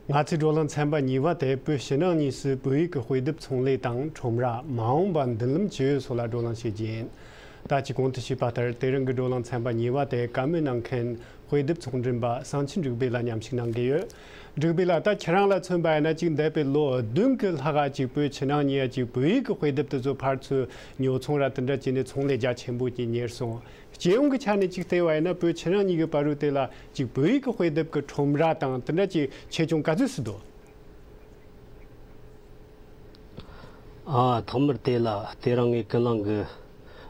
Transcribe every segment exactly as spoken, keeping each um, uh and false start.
ང་ཚོའི་བགྲོ་གླེང་ཚན་པ་གཉིས་པ་དེ་བོད་ཕྱི་ནང་གཉིས་སུ་བོད་ཡིག་གི་དཔེ་དེབ་ཚོང་ལས་དང་ཁྲོམ་ར། མ་འོངས་པ་མདུན་ལམ་ཇི་ཡོད་སོགས་ལ་བགྲོ་གླེང་བྱེད་རྒྱུ་ཡིན། ད་ཅི་གོང་དུ་ཞུས་པ་ལྟར་དེ་རིང་གི་བགྲོ་གླེང་ཚན་པ་གཉིས་པ་དེ་བཀའ་མོལ་གནང་མཁན་དཔེ་དེབ་ཚོང་མགྲོན་པ་གསང་ཆེན་འབྲུག་པའི་ལགས་མཉམ་ཞུགས་གནང་གི་ཡོད། འབྲུག་པའི་ལགས། ད་ཁྱེད་རང་ལ་མཚོན་པ་ཡིན་ན་ཅིག་འདས་པའི་ལོ་བདུན་གྱི་ལྷག་ག་ཅིག་བོད་ཕྱི་ནང་གཉིས་ཀ་ཅིག་བོད་ཡིག་གི་དཔེ་དེབ་དེ་ཚོ་ཕར་ཚུར་ཉོ་ཚོང་ར་དེ་འདྲ་བྱས་ནས་ཚོང་ལས་རྒྱ་ཆེན་པོ་ཅིག་གཉེར་སོང་། སྤྱི་ཡོངས་ཀྱི་ཆ་ནས་ཅིག་བལྟས་པ་ཡིན་ན་བོད་ཕྱི་ནང་གཉིས་ཀྱི་བར་དུ་དེ་ལ་ཅིག་བོད་ཡིག་གི་དཔེ་དེབ་ཀྱི་ཁྲོམ་ར་དང་དེ་འདྲ་ཅིག་ཆེ་ཆུང་ག་ཚོད་སུ་འདུག་ཨ། ཐོག་མར་དེ་ལ་དེ་རིང་ངས་ཀུན་གླེང་གི་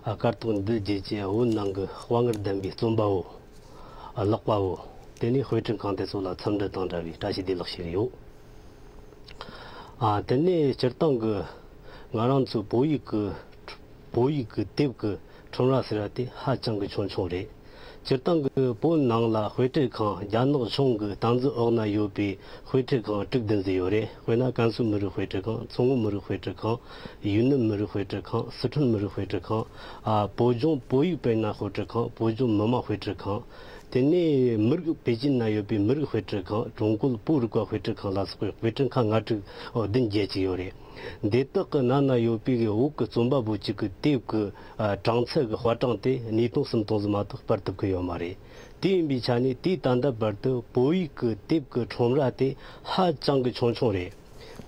ཨ་གར་སྟེགས་འདི་བརྒྱུད་ཀྱི་བོད་ནང་གི་དཔའ་ངར་ལྡན་པའི་རྩོམ་པ་བོ། ཨ། ཀློག་པ་བོ། དེ་ནས་དཔེ་སྐྲུན་ཁང་དེ་ཚོ་ལ་འཚམས་འདྲི་དང་འདྲ་བའི་བཀྲ་ཤིས་བདེ་ལེགས་ཞུ་གི་ཡོད། ཨ། དེ་ནས་སྤྱིར་བཏང་གི་ང་རང་ཚོའི་བོད་ཡིག་གི་བོད་ཡིག་གི་དེབ་ཀྱི་ཁྲོམ་ར་ཟེར་བ་དེ་ཧ་ཅང་གི་ཆུང་ཆུང་རེད། སྤྱིར་བཏང་གི་བོད་ནང་ལ་དཔེ་སྐྲུན་ཁང་རྒྱ་ནག་གཞུང་གི་སྟངས་འཛིན་འོག་ན་ཡོད་པའི་དཔེ་སྐྲུན་ཁང་དྲུག་བདུན་ཙམ་ཡོད་རེད། དཔེར་ན་ཀན་སུའུ་མི་རིགས་དཔེ་སྐྲུན་ཁང་། མཚོ་སྔོན་མི་རིགས་དཔེ་སྐྲུན་ཁང་། ཡུན་ནན་མི་རིགས་དཔེ་སྐྲུན་ཁང་། སི་ཁྲོན་མི་རིགས་དཔེ་སྐྲུན་ཁང་། ཨ། བོད་ལྗོངས་བོད་ཡིག་དཔེར་ན་དཔེ་སྐྲུན་ཁང་། བོད་ལྗོངས་མི་དམངས་དཔེ་སྐྲུན་ཁང་། དེ་ནས་མི་རིགས་པེ་ཅིན་ན་ཡོད་པའི་མི་རིགས་དཔེ་སྐྲུན་ཁང་། ཀྲུང་གོ་བོད་རིག་པ་དཔེ་སྐྲུན་ཁང་ལ་སོགས་པའི་དཔེ་སྐྲུན་ཁང་ལྔ་དྲུག་བདུན་བརྒྱད་ཅིག་ཡོད་རེད། འདི་དག་གི་ནང་ན་ཡོད་པའི་བོད་ཀྱི་རྩོམ་པ་པོ་གཅིག་གི་དེབ་ཀྱི་ཨ་གྲངས་ཚད་ཀྱི་དཔར་གྲངས་དེ་ཉིས་སྟོང་སུམ་སྟོང་ཙམ་མ་གཏོགས་སྤར་ཐུབ་ཀྱི་ཡོད་མ་རེད། དེ་ཡིན་པའི་ཆ་ནས་དུས་ད་ལྟ་བར་དུ་བོད་ཡིག་གི་དེབ་ཀྱི་ཁྲོམ་ར་དེ་ཧ་ཅང་གི་ཆུང་ཆུང་རེད།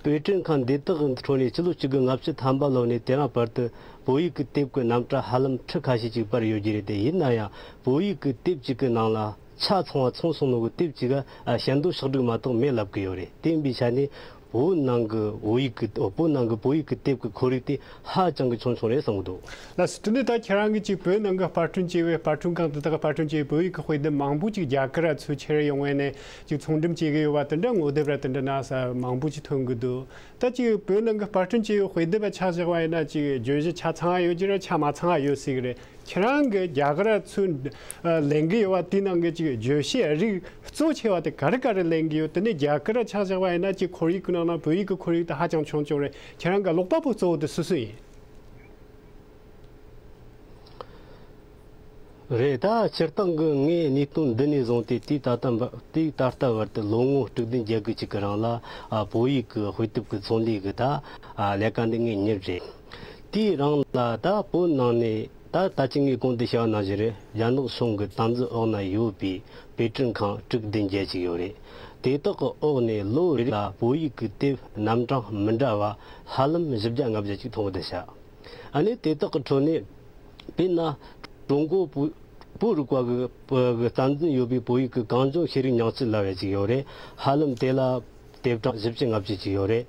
དཔེ་སྐྲུན་ཁང་འདི་དག་གི་ཁྲོད་ནས་ཕྱི་ལོ་གཅིག་དགུ་ལྔ་བཅུ་ཐམ་པ་ལོ་ནས་དེ་རིང་བར་དུ་བོད་ཡིག་གི་དེབ་ཀྱི་རྣམ་གྲངས་ཧ་ལམ་ཁྲི་ཁ་ཤས་ཅིག་སྤར་ཡོད་ཀྱི་རེད་དེ། ཡིན་ན་ཡང་བོད་ཡིག་གི་དེབ་གཅིག་གི་ནང་ལ་ཆ་ཚང་བ་ཚང་སོང་ནོ་གི་དེབ་གཅིག་ག་ཨ་ཞལ་འདོན་ཕྱག་བྲིས་མ་གཏོགས་མེད་ལབ་ཀྱི་ཡོད་རེད། དེ་ཡིན་པའི་ཆ་ནས་བོད་ནང་གི་བོད་ཡིག་གི་བོད་ནང་གི་བོད་ཡིག་གི་དེབ་ཀྱི་ཁོར་ཡུག་དེ་ཧ་ཅང་གི་ཆུང་ཆུང་རེད་བསམ་གྱི་འདུག་ལགས་སོ། དེ་ནས་ད་ཁྱེད་རང་གིས་ཅིག་བོད་ནང་གི་པར་སྐྲུན་བྱས་པའི་པར་སྐྲུན་ཁང་དེ་དག་གི་པར་སྐྲུན་བྱས་པའི་བོད་ཡིག་གི་དཔེ་དེབ་མང་པོ་ཅིག་རྒྱ་གར་ར་ཚུར་ཁྱེར་ཡོང་བས་ནས་ཅིག་ཚོང་འགྲེམས་བྱེད་ཀྱི་ཡོད་པ་དེ་འདྲ་ངོ་དེབ་ར་དེ་འདྲ་ན་ས་མང་པོ་ཅིག་ཐོན་གྱི་འདུག་ད་ཅིག་བོད་ནང་གི་པར་སྐྲུན་བྱས་པའི་དཔེ་དེབ་ཆ་བཞག་པ་ཡིན་ན་ཅིག་བརྗོད་གཞི་ཆ་ཚང་ཡོད་ཀྱི་རེད། ཆ་མ་ཚང་ཡོད་སྲིད་ཀྱི་རེད། ཁྱེད་རང་གི་རྒྱ་གར་ཚུར་ལེན་གྱི་ཡོད་པ་དེའི་ནང་གི་ཅིག་བརྗོད་གཞི་རིགས་གཙོ་ཆེ་བ་དེ་ག་རེ་ག་རེ་ལེན་གྱི་ཡོད། དེ་ནས་རྒྱ་གར་ཆ་བཞག་པ་ཡིན་ན་ཅིག་ཁོར་ཡུག་གི་ནང་ན་བོད་ཡིག་གི་ཁོར་ཡུག་དེ་ཧ་ཅང་ཆུང་ཆུང་རེད། ཁྱེད་རང་གི་ཀློག་པ་པོ་གཙོ་བོ་དེ་སུ་སུ་ཡིན། རེད། ད་སྤྱིར་བཏང་གི་ངས་གནས་སྟངས་འདི་ནས་བཟུང་སྟེ་དུས་ད་ལྟ་བ་དུས་ད་ལྟ་བར་དུ་ལོ་ངོ་དྲུག་བདུན་བརྒྱད་དགུ་ཅིག་གི་རིང་ལ་ཨ་བོད་ཡིག་གི་དཔེ་དེབ་ཀྱི་ཚོང་ལས་ཀྱི་ད་ཨ་ལས་ཀ་འདི་ངས་གཉེར་རེད། དེའི་རིང་ལ་ད་བོད་ནང་ནས་ད་ད་ཅི་ངས་གོང་དུ་བཤད་པ་ནང་བཞིན་རེད། རྒྱ་ནག་གཞུང་གི་སྟངས་འཛིན་འོག་ན་ཡོད་པའི་དཔེ་སྐྲུན་ཁང་དྲུག་བདུན་བརྒྱད་ཅིག་ཡོད་རེད། དེ་དག་གི་འོག་ནས་ལོ་རེ་ལ་བོད་ཡིག་གི་དེབ་རྣམ་གྲངས་མི་འདྲ་བ་ཧ་ལམ་བཞི་བརྒྱ་ལྔ་བརྒྱ་ཅིག་མཐོང་གི་འདུག་ཤག་ཨ་ནི་དེ་དག་གི་ཁྲོད་ནས་དཔེར་ན་ཀྲུང་གོ་བོད་བོད་རིག་པ་གི་བོད་གི་སྟངས་འཛིན་ཡོད་པའི་བོད་ཡིག་གི་གངས་ལྗོངས་ཤེས་རིག་ཉིང་བཅུད་ལབ་ཡ་ཅིག་ཡོད་རེད། ཧ་ལམ་དེ་ལ་དེབ་གྲངས་བཞི་བཅུ་ལྔ་བཅུ་ཅིག་ཡོད་རེད།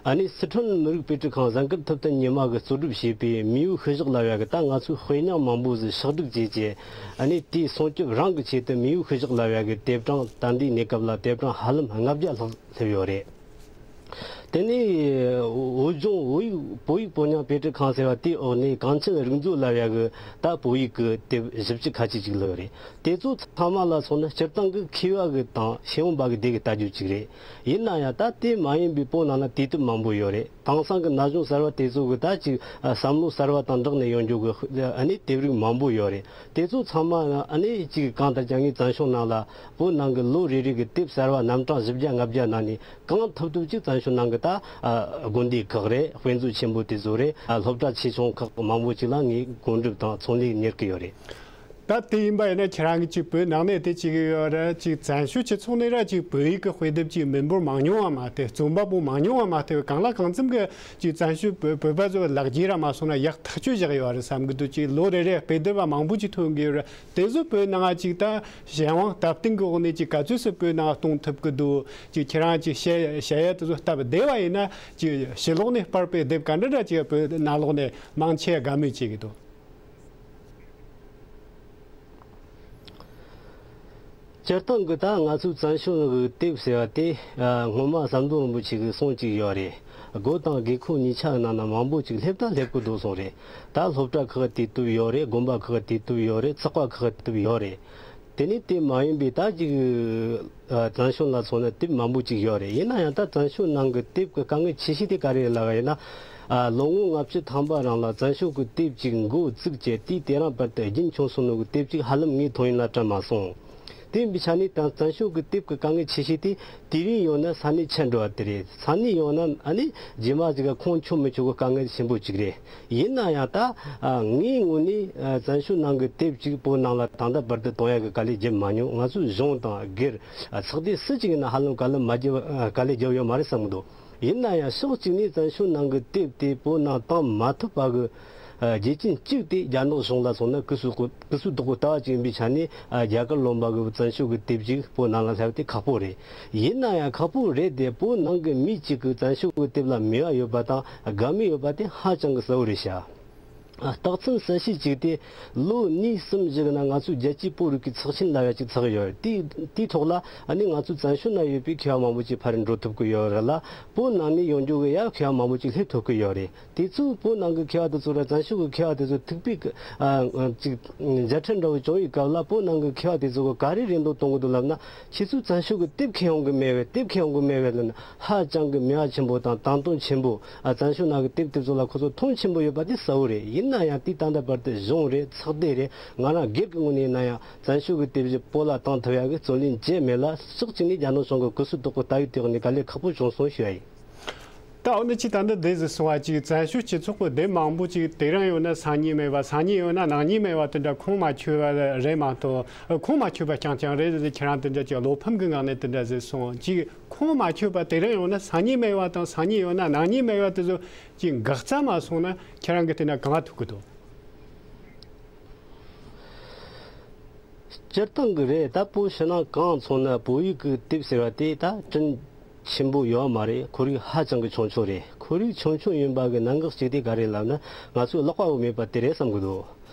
ཨ་ནི་སི་ཁྲོན་མི་རིགས་དཔེ་སྐྲུན་ཁང་གཟན་དཀར་ཐུབ་བསྟན་ཉི་མ་གིས་གཙོ་སྒྲུབ་བྱས་པའི་མིའུ་ཤི་བཞག་ལབ་ཡ་གི་ད་ང་ཚོའི་དཔེ་རྙིང་མང་པོ་ཟིག་ཕྱག་བསྒྲིགས་བྱས་རྗེས་ཨ་ནི་དེའི་སྲུང་སྐྱོབ་རང་གི་ཆེད་དུ་མིའུ་ཤི་བཞག་ལབ་ཡ་གི་དེབ་གྲངས་ད་ལྟའི་གནས་སྐབས་ལ་དེབ་གྲངས་ཧ་ལམ་ལྔ་བརྒྱ་ལྷག་སླེབས་ཡོད་རེད། དེ་ནས་བོད་ལྗོངས་བོད་ཡིག་བོད་ཡིག་བོད་རྙིང་དཔེ་སྐྲུན་ཁང་ཟེར་བ་དེའི་འོག་ནས་གངས་ཅན་རིག་མཛོད་ལབ་ཡ་གི་ད་བོད་ཡིག་གི་དེབ་བཞི་བཅུ་ཁ་ཅིག་ཅིག་ལོས་རེད། དེ་ཚོ་ཚང་མ་ལ་སོང་ན་སྤྱིར་བཏང་གི་མཁས་པ་གི་དང་ཤེས་ཡོན་པ་གི་སྡེ་གི་ལྟ་རྒྱུ་ཅིག་རེད། ཡིན་ན་ཡང་ད་དེ་མ་ཡིན་པའི་བོད་ནང་ན་དུས་དེབ་མང་པོ་ཡོད་རེད། དེང་སང་གི་ན་གཞོན་གསར་བ་དེ་ཚོ་གི་ད་ཅིག་བསམ་བློ་གསར་བ་དང་འབྲེལ་ནས་ཡོང་རྒྱུ་གི་ཨ་ནི་དེབ་རིགས་མང་པོ་ཡོད་རེད། དེ་ཚོ་ཚང་མ་ཨ་ནི་ཅིག་གང་ལྟར་ཀྱང་ངའི་བཙན་བྱོལ་ནང་ལ་བོད་ནང་གི་ལོ་རེ་རེ་གི་དེབ་གསར་བ་རྣམ་གྲངས་བཞི་བརྒྱ་ལྔ་བརྒྱ་ནང་ནས་གང་ཐུབ་ཐུབ་ཅིག་བཙན་བྱོལ་ནང་གི་ད་ཨ་དགོན་སྡེ་ཁག་རེད། དཔེ་མཛོད་ཆེན་པོ་དེ་ཚོ་རེད། ཨ་སློབ་གྲྭ་ཆེ་ཆུང་ཁག་མང་པོ་ཅིག་ལ་ངས་གོ་སྒྲིག་དང་ཚོང་ལས་གཉེར་གི་ཡོད་རེད། ད་དེ་ཡིན་པ་ཡིན་ན་ཁྱེད་རང་གི་ཅིག་བོད་ནང་ནས་དེ་བྱེད་གི་ཡོད་རེད། ཅིག་བཙན་བྱོལ་སྤྱི་ཚོགས་ནས་ར་ཅིག་བོད་ཡིག་གི་དཔེ་དེབ་ཅིག་མི་འབོར་མང་ཉུང་བ་མ་གཏོགས་རྩོམ་པ་པོ་མང་ཉུང་བ་མ་གཏོགས་གང་ལ་གང་འཚམ་གི་ཅིག་བཙན་བྱོལ་བོད་བོད་པ་ཚོ་ལག་འཁྱེར་ར་མ་སོང་ན་ཡག་ཐག་ཆོད་བཞག་ཡོད་རེད་བསམ་གི་འདུག་ཅིག་ལོ་རེ་རེ་དཔེ་དེབ་བ་མང་པོ་ཅིག་ཐོན་གི་ཡོད་རེད། དེ་ཚོ་བོད་ནང་ཅིག་ད་གཞན་དབང་སྟབས་བསྟུན་གི་འོག་ནས་ཅིག་ག་ཚོད་སུ་བོད་ནང་གཏོང་ཐུབ་གི་འདུག་ཅིག་ཁྱེད་རང་ཅིག་བཤད་བཤད་ཡ་དེ་ཚོ་སྟབས་བདེ་བ་ཡིན་ན་ཅིག་ཕྱི་ལོགས་ནས་པར་དཔེ་དེབ་ག་འདྲ་འདྲ་ཅིག་བོད་ནང་ལོགས་ནས་མང་ཆེ་དགའ་མོས་བྱེད་གི་འདུག་སྤྱིར་བཏང་གི་ད་ང་ཚོའི་བཙན་བྱོལ་ནང་གི་དེབ་ཟེར་བ་དེ་ཨ་སྔོན་མ་ཟམ་གདོང་རིན་པོ་ཆེ་གི་གསུང་ཅིག་ཡོད་རེད། སྒོ་དང་སྒེའུ་ཁུང་གཉིས་ཆ་ནང་ན་མང་པོ་ཅིག་སླེབས་ད་སླེབས་གི་འདུག་གསུངས་རེད། ད་སློབ་གྲྭ་ཁག་དེ་དུབ་ཡོད་རེད། དགོན་པ་ཁག་དེ་དུབ་ཡོད་རེད། ཚགས་པ་ཁག་དུབ་ཡོད་རེད། དེ་ནི་དེ་མ་ཡིན་པའི་ད་ཅིག་ཨ་བཙན་བྱོལ་ལ་སོང་ན་དེབ་མང་པོ་ཅིག་ཡོད་རེད། ཡིན་ན་ཡང་ད་བཙན་བྱོལ་ནང་གི་དེབ་ཀྱི་དཀའ་ངལ་ཆེ་ཤོས་དེ་ག་རེ་རེད་ལབ་པ་ཡིན་ན། ཨ་ལོ་ངོ་ལྔ་བཅུ་ཐམ་པ་རིང་ལ་བཙན་བྱོལ་གྱི་དེབ་ཅིག་འགོ་བཙུགས་བྱས་དུས་དེ་རིང་བར་དུ་རྒྱུན་འཁྱོངས་སོང་ནོ་གི་དེབ་ཅིག་ཧ་ལམ་ངས་མཐོང་ཡིན་ན་དྲན་མ་སོང་། དེ་ཡིན་པའི་ཆ་ནས་ད་བཙན་བྱོལ་གྱི་དེབ་ཀྱི་དཀའ་ངལ་ཆེ་ཤོས་དེ་དུས་རིང་ཡོང་ན་ས་གནས་ཆད་འགྲོ་བ་དེ་རེད། ས་གནས་ཡོང་ན་ཨ་ནི་རྗེས་མ་ཅིག་ག་ཁུངས་འཁྱོལ་མི་ཆོག་གི་དཀའ་ངལ་ཆེན་པོ་ཅིག་རེད། ཡིན་ན་ཡང་ད་ངའི་ངོས་ནས་བཙན་བྱོལ་ནང་གི་དེབ་ཅིག་བོད་ནང་ལ་ད་ལྟ་བར་དུ་གཏོང་ཡག་གི་དཀའ་ལས་བརྒྱབ་མ་མྱོང་། ང་ཚོའི་གཞུང་དང་སྒེར་ཚོགས་སྡེ་སུ་ཅིག་ཡིན་ན་ཧ་ལམ་དཀའ་ལས་མ་བརྒྱབ་དཀའ་ལས་བརྒྱབ་ཡོད་མ་རེད་བསམ་གི་འདུག་ཡིན་ན་ཡང་ཕྱོགས་གཅིག་ནས་བཙན་བྱོལ་ནང་གི་དེབ་དེ་བོད་ནང་བཏང་མ་ཐུབ་པ་གི་རྒྱུ་རྐྱེན་གཅིག་དེ་རྒྱ་ནག་གཞུང་ལ་སོང་ན་སྐུ་གཟུགས་སྐུ་གཟུགས་བདག་པོ་ལྟ་བ་ཅིག་ཡིན་པའི་ཆ་ནས་རྒྱ་གར་ལུང་པ་གི་བཙན་བྱོལ་གྱི་དེབ་ཅིག་བོད་ནང་ལ་སླེབས་དེ་ཁག་པོ་རེད། ཡིན་ན་ཡང་ཁག་པོ་རེད་དེ་བོད་ནང་གི་མི་གཅིག་གི་བཙན་བྱོལ་གྱི་དེབ་ལ་མོས་པ་ཡོད་པ་དང་དགའ་མོས་ཡོད་པ་དེ་ཧ་ཅང་གི་གསལ་བོ་རེད་ཤག་རྟགས་མཚན་གསལ་བཤད་ཅིག་དེ་ལོ་གཉིས་གསུམ་བཞི་གི་ནང་ང་ཚོའི་རྒྱལ་སྤྱིའི་བོད་རིག་པའི་ཚོགས་ཆེན་ལབ་ཡ་ཅིག་ཚོགས་ཡོད་རེད། དེའི་དེའི་ཐོག་ལ་ཨ་ནི་ང་ཚོའི་བཙན་བྱོལ་ན་ཡོད་པའི་མཁས་པ་མང་པོ་ཅིག་ཕར་འགྲོ་ཐུབ་ཀྱི་ཡོད་རེད་ལ། བོད་ནང་ནས་ཡོང་རྒྱུ་གི་ཡ་མཁས་པ་མང་པོ་ཅིག་སླེབས་ཐུབ་ཀྱི་ཡོད་རེད། དེ་ཚོས་བོད་ནང་གི་མཁས་པ་དེ་ཚོ་ར་བཙན་བྱོལ་གྱི་མཁས་པ་དེ་ཚོ་ཐུག་པའི་ཅིག་མཇལ་འཕྲད་འདྲ་བོ་བྱུང་བའི་སྐབས་ལ་བོད་ནང་གི་མཁས་པ་དེ་ཚོ་ག་རེ་རེ་འདོད་གཏོང་གི་འདུག་ལབ་ན། ཁྱེད་ཚོས་བཙན་བྱོལ་གྱི་དེབ་ཁྱེར་ཡོང་གི་མེད་པས། དེབ་ཁྱེར་ཡོང་གི་མེད་པས་ལབ་ན་ཧ་ཅང་གི་མོས་པ་ཆེན་པོ་དང་དང་དོན་ཆེན་པོ། ཨ་བཙན་བྱོལ་ནང་གི་དེབ་དེ་ཚོ་ལ་ཁོ་ཚོ་མཐོང་ཆེན་པོ་ཡོད་པ་དེ་གསལ་བོ་རེད། ཡིན་ན་ཡང་དེ་ད་ལྟ་བར་དུ་གཞུང་རེད། ཚོགས་སྡེ་རེད། ང་རང་སྒེར་གྱི་ངོས་ནས་ཡིན་ན་ཡང་བཙན་བྱོལ་གྱི་དེབ་བོད་ལ་བཏང་ཐུབ་ཡག་གི་བརྩོན་ལེན་བྱས་མེད་ལ། ཕྱོགས་གཅིག་ནས་རྒྱ་ནག་གཞུང་གི་སྐུ་གཟུགས་བདག་པོ་ལྟ་བུའི་སྟེང་ནས་དཀའ་ལས་ཁག་པོ་བྱུང་སོང་ཞུ་ཡ་ཡིན། ད་འོ་ན་ཅིག་ད་འདི་འདི་ཟིག་གསུང་བ་ཅིག་བཙན་བྱོལ་སྤྱི་ཚོགས་ཀྱི་དེབ་མང་པོ་ཅིག་དེ་རིང་ཡོད་ན་སང་ཉིན་མེད་པ། སང་ཉིན་ཡོད་ན་གནངས་ཉིན་མེད་པ་དེ་འདྲ་ཁུངས་མ་འཁྱོལ་བ་རེད་མ་གཏོགས། ཁུངས་མ་འཁྱོལ་བ་རྐྱང་རྐྱང་རེད་ཟེར། ཁྱེད་རང་དེ་འདྲ་ཅིག་བློ་ཕམ་གྱི་ངང་ནས་དེ་འདྲ་ཟིག་གསུང་ཅིག་ཁུངས་མ་འཁྱོལ་བ་དེ་རིང་ཡོད་ན་སང་ཉིན་མེད་པ་དང་། སང་ཉིན་ཡོད་ན་གནངས་ཉིན་མེད་པ་དེ་ཚོ་ཅིག་འགག་རྩ་མ་སོང་ན་ཁྱེད་རང་གི་དེ་འདྲ་གང་ཐུག་གི་འདུག་སྤྱིར་བཏང་གི་རེད། ད་བོད་ཕྱི་ནང་གང་མཚོན་ན་བོད་ཡིག་གི་དེབ་ཟེར་བ་དེ་ད་བྲིན་ཆེན་པོ་ཡོད་མ་རེད། ཁོར་ཡུག་ཧ་ཅང་གི་ཆུང་ཆུང་རེད། ཁོར་ཡུག་ཆུང་ཆུང་ཡིན་པ་གི་གནད་འགག་གཅིག་དེ་ག་རེ་ལབ་ན། ང་ཚོས་ཀློག་པ་པོ་མེད་པ་དེ་རེད་བསམ་གི་འདུག་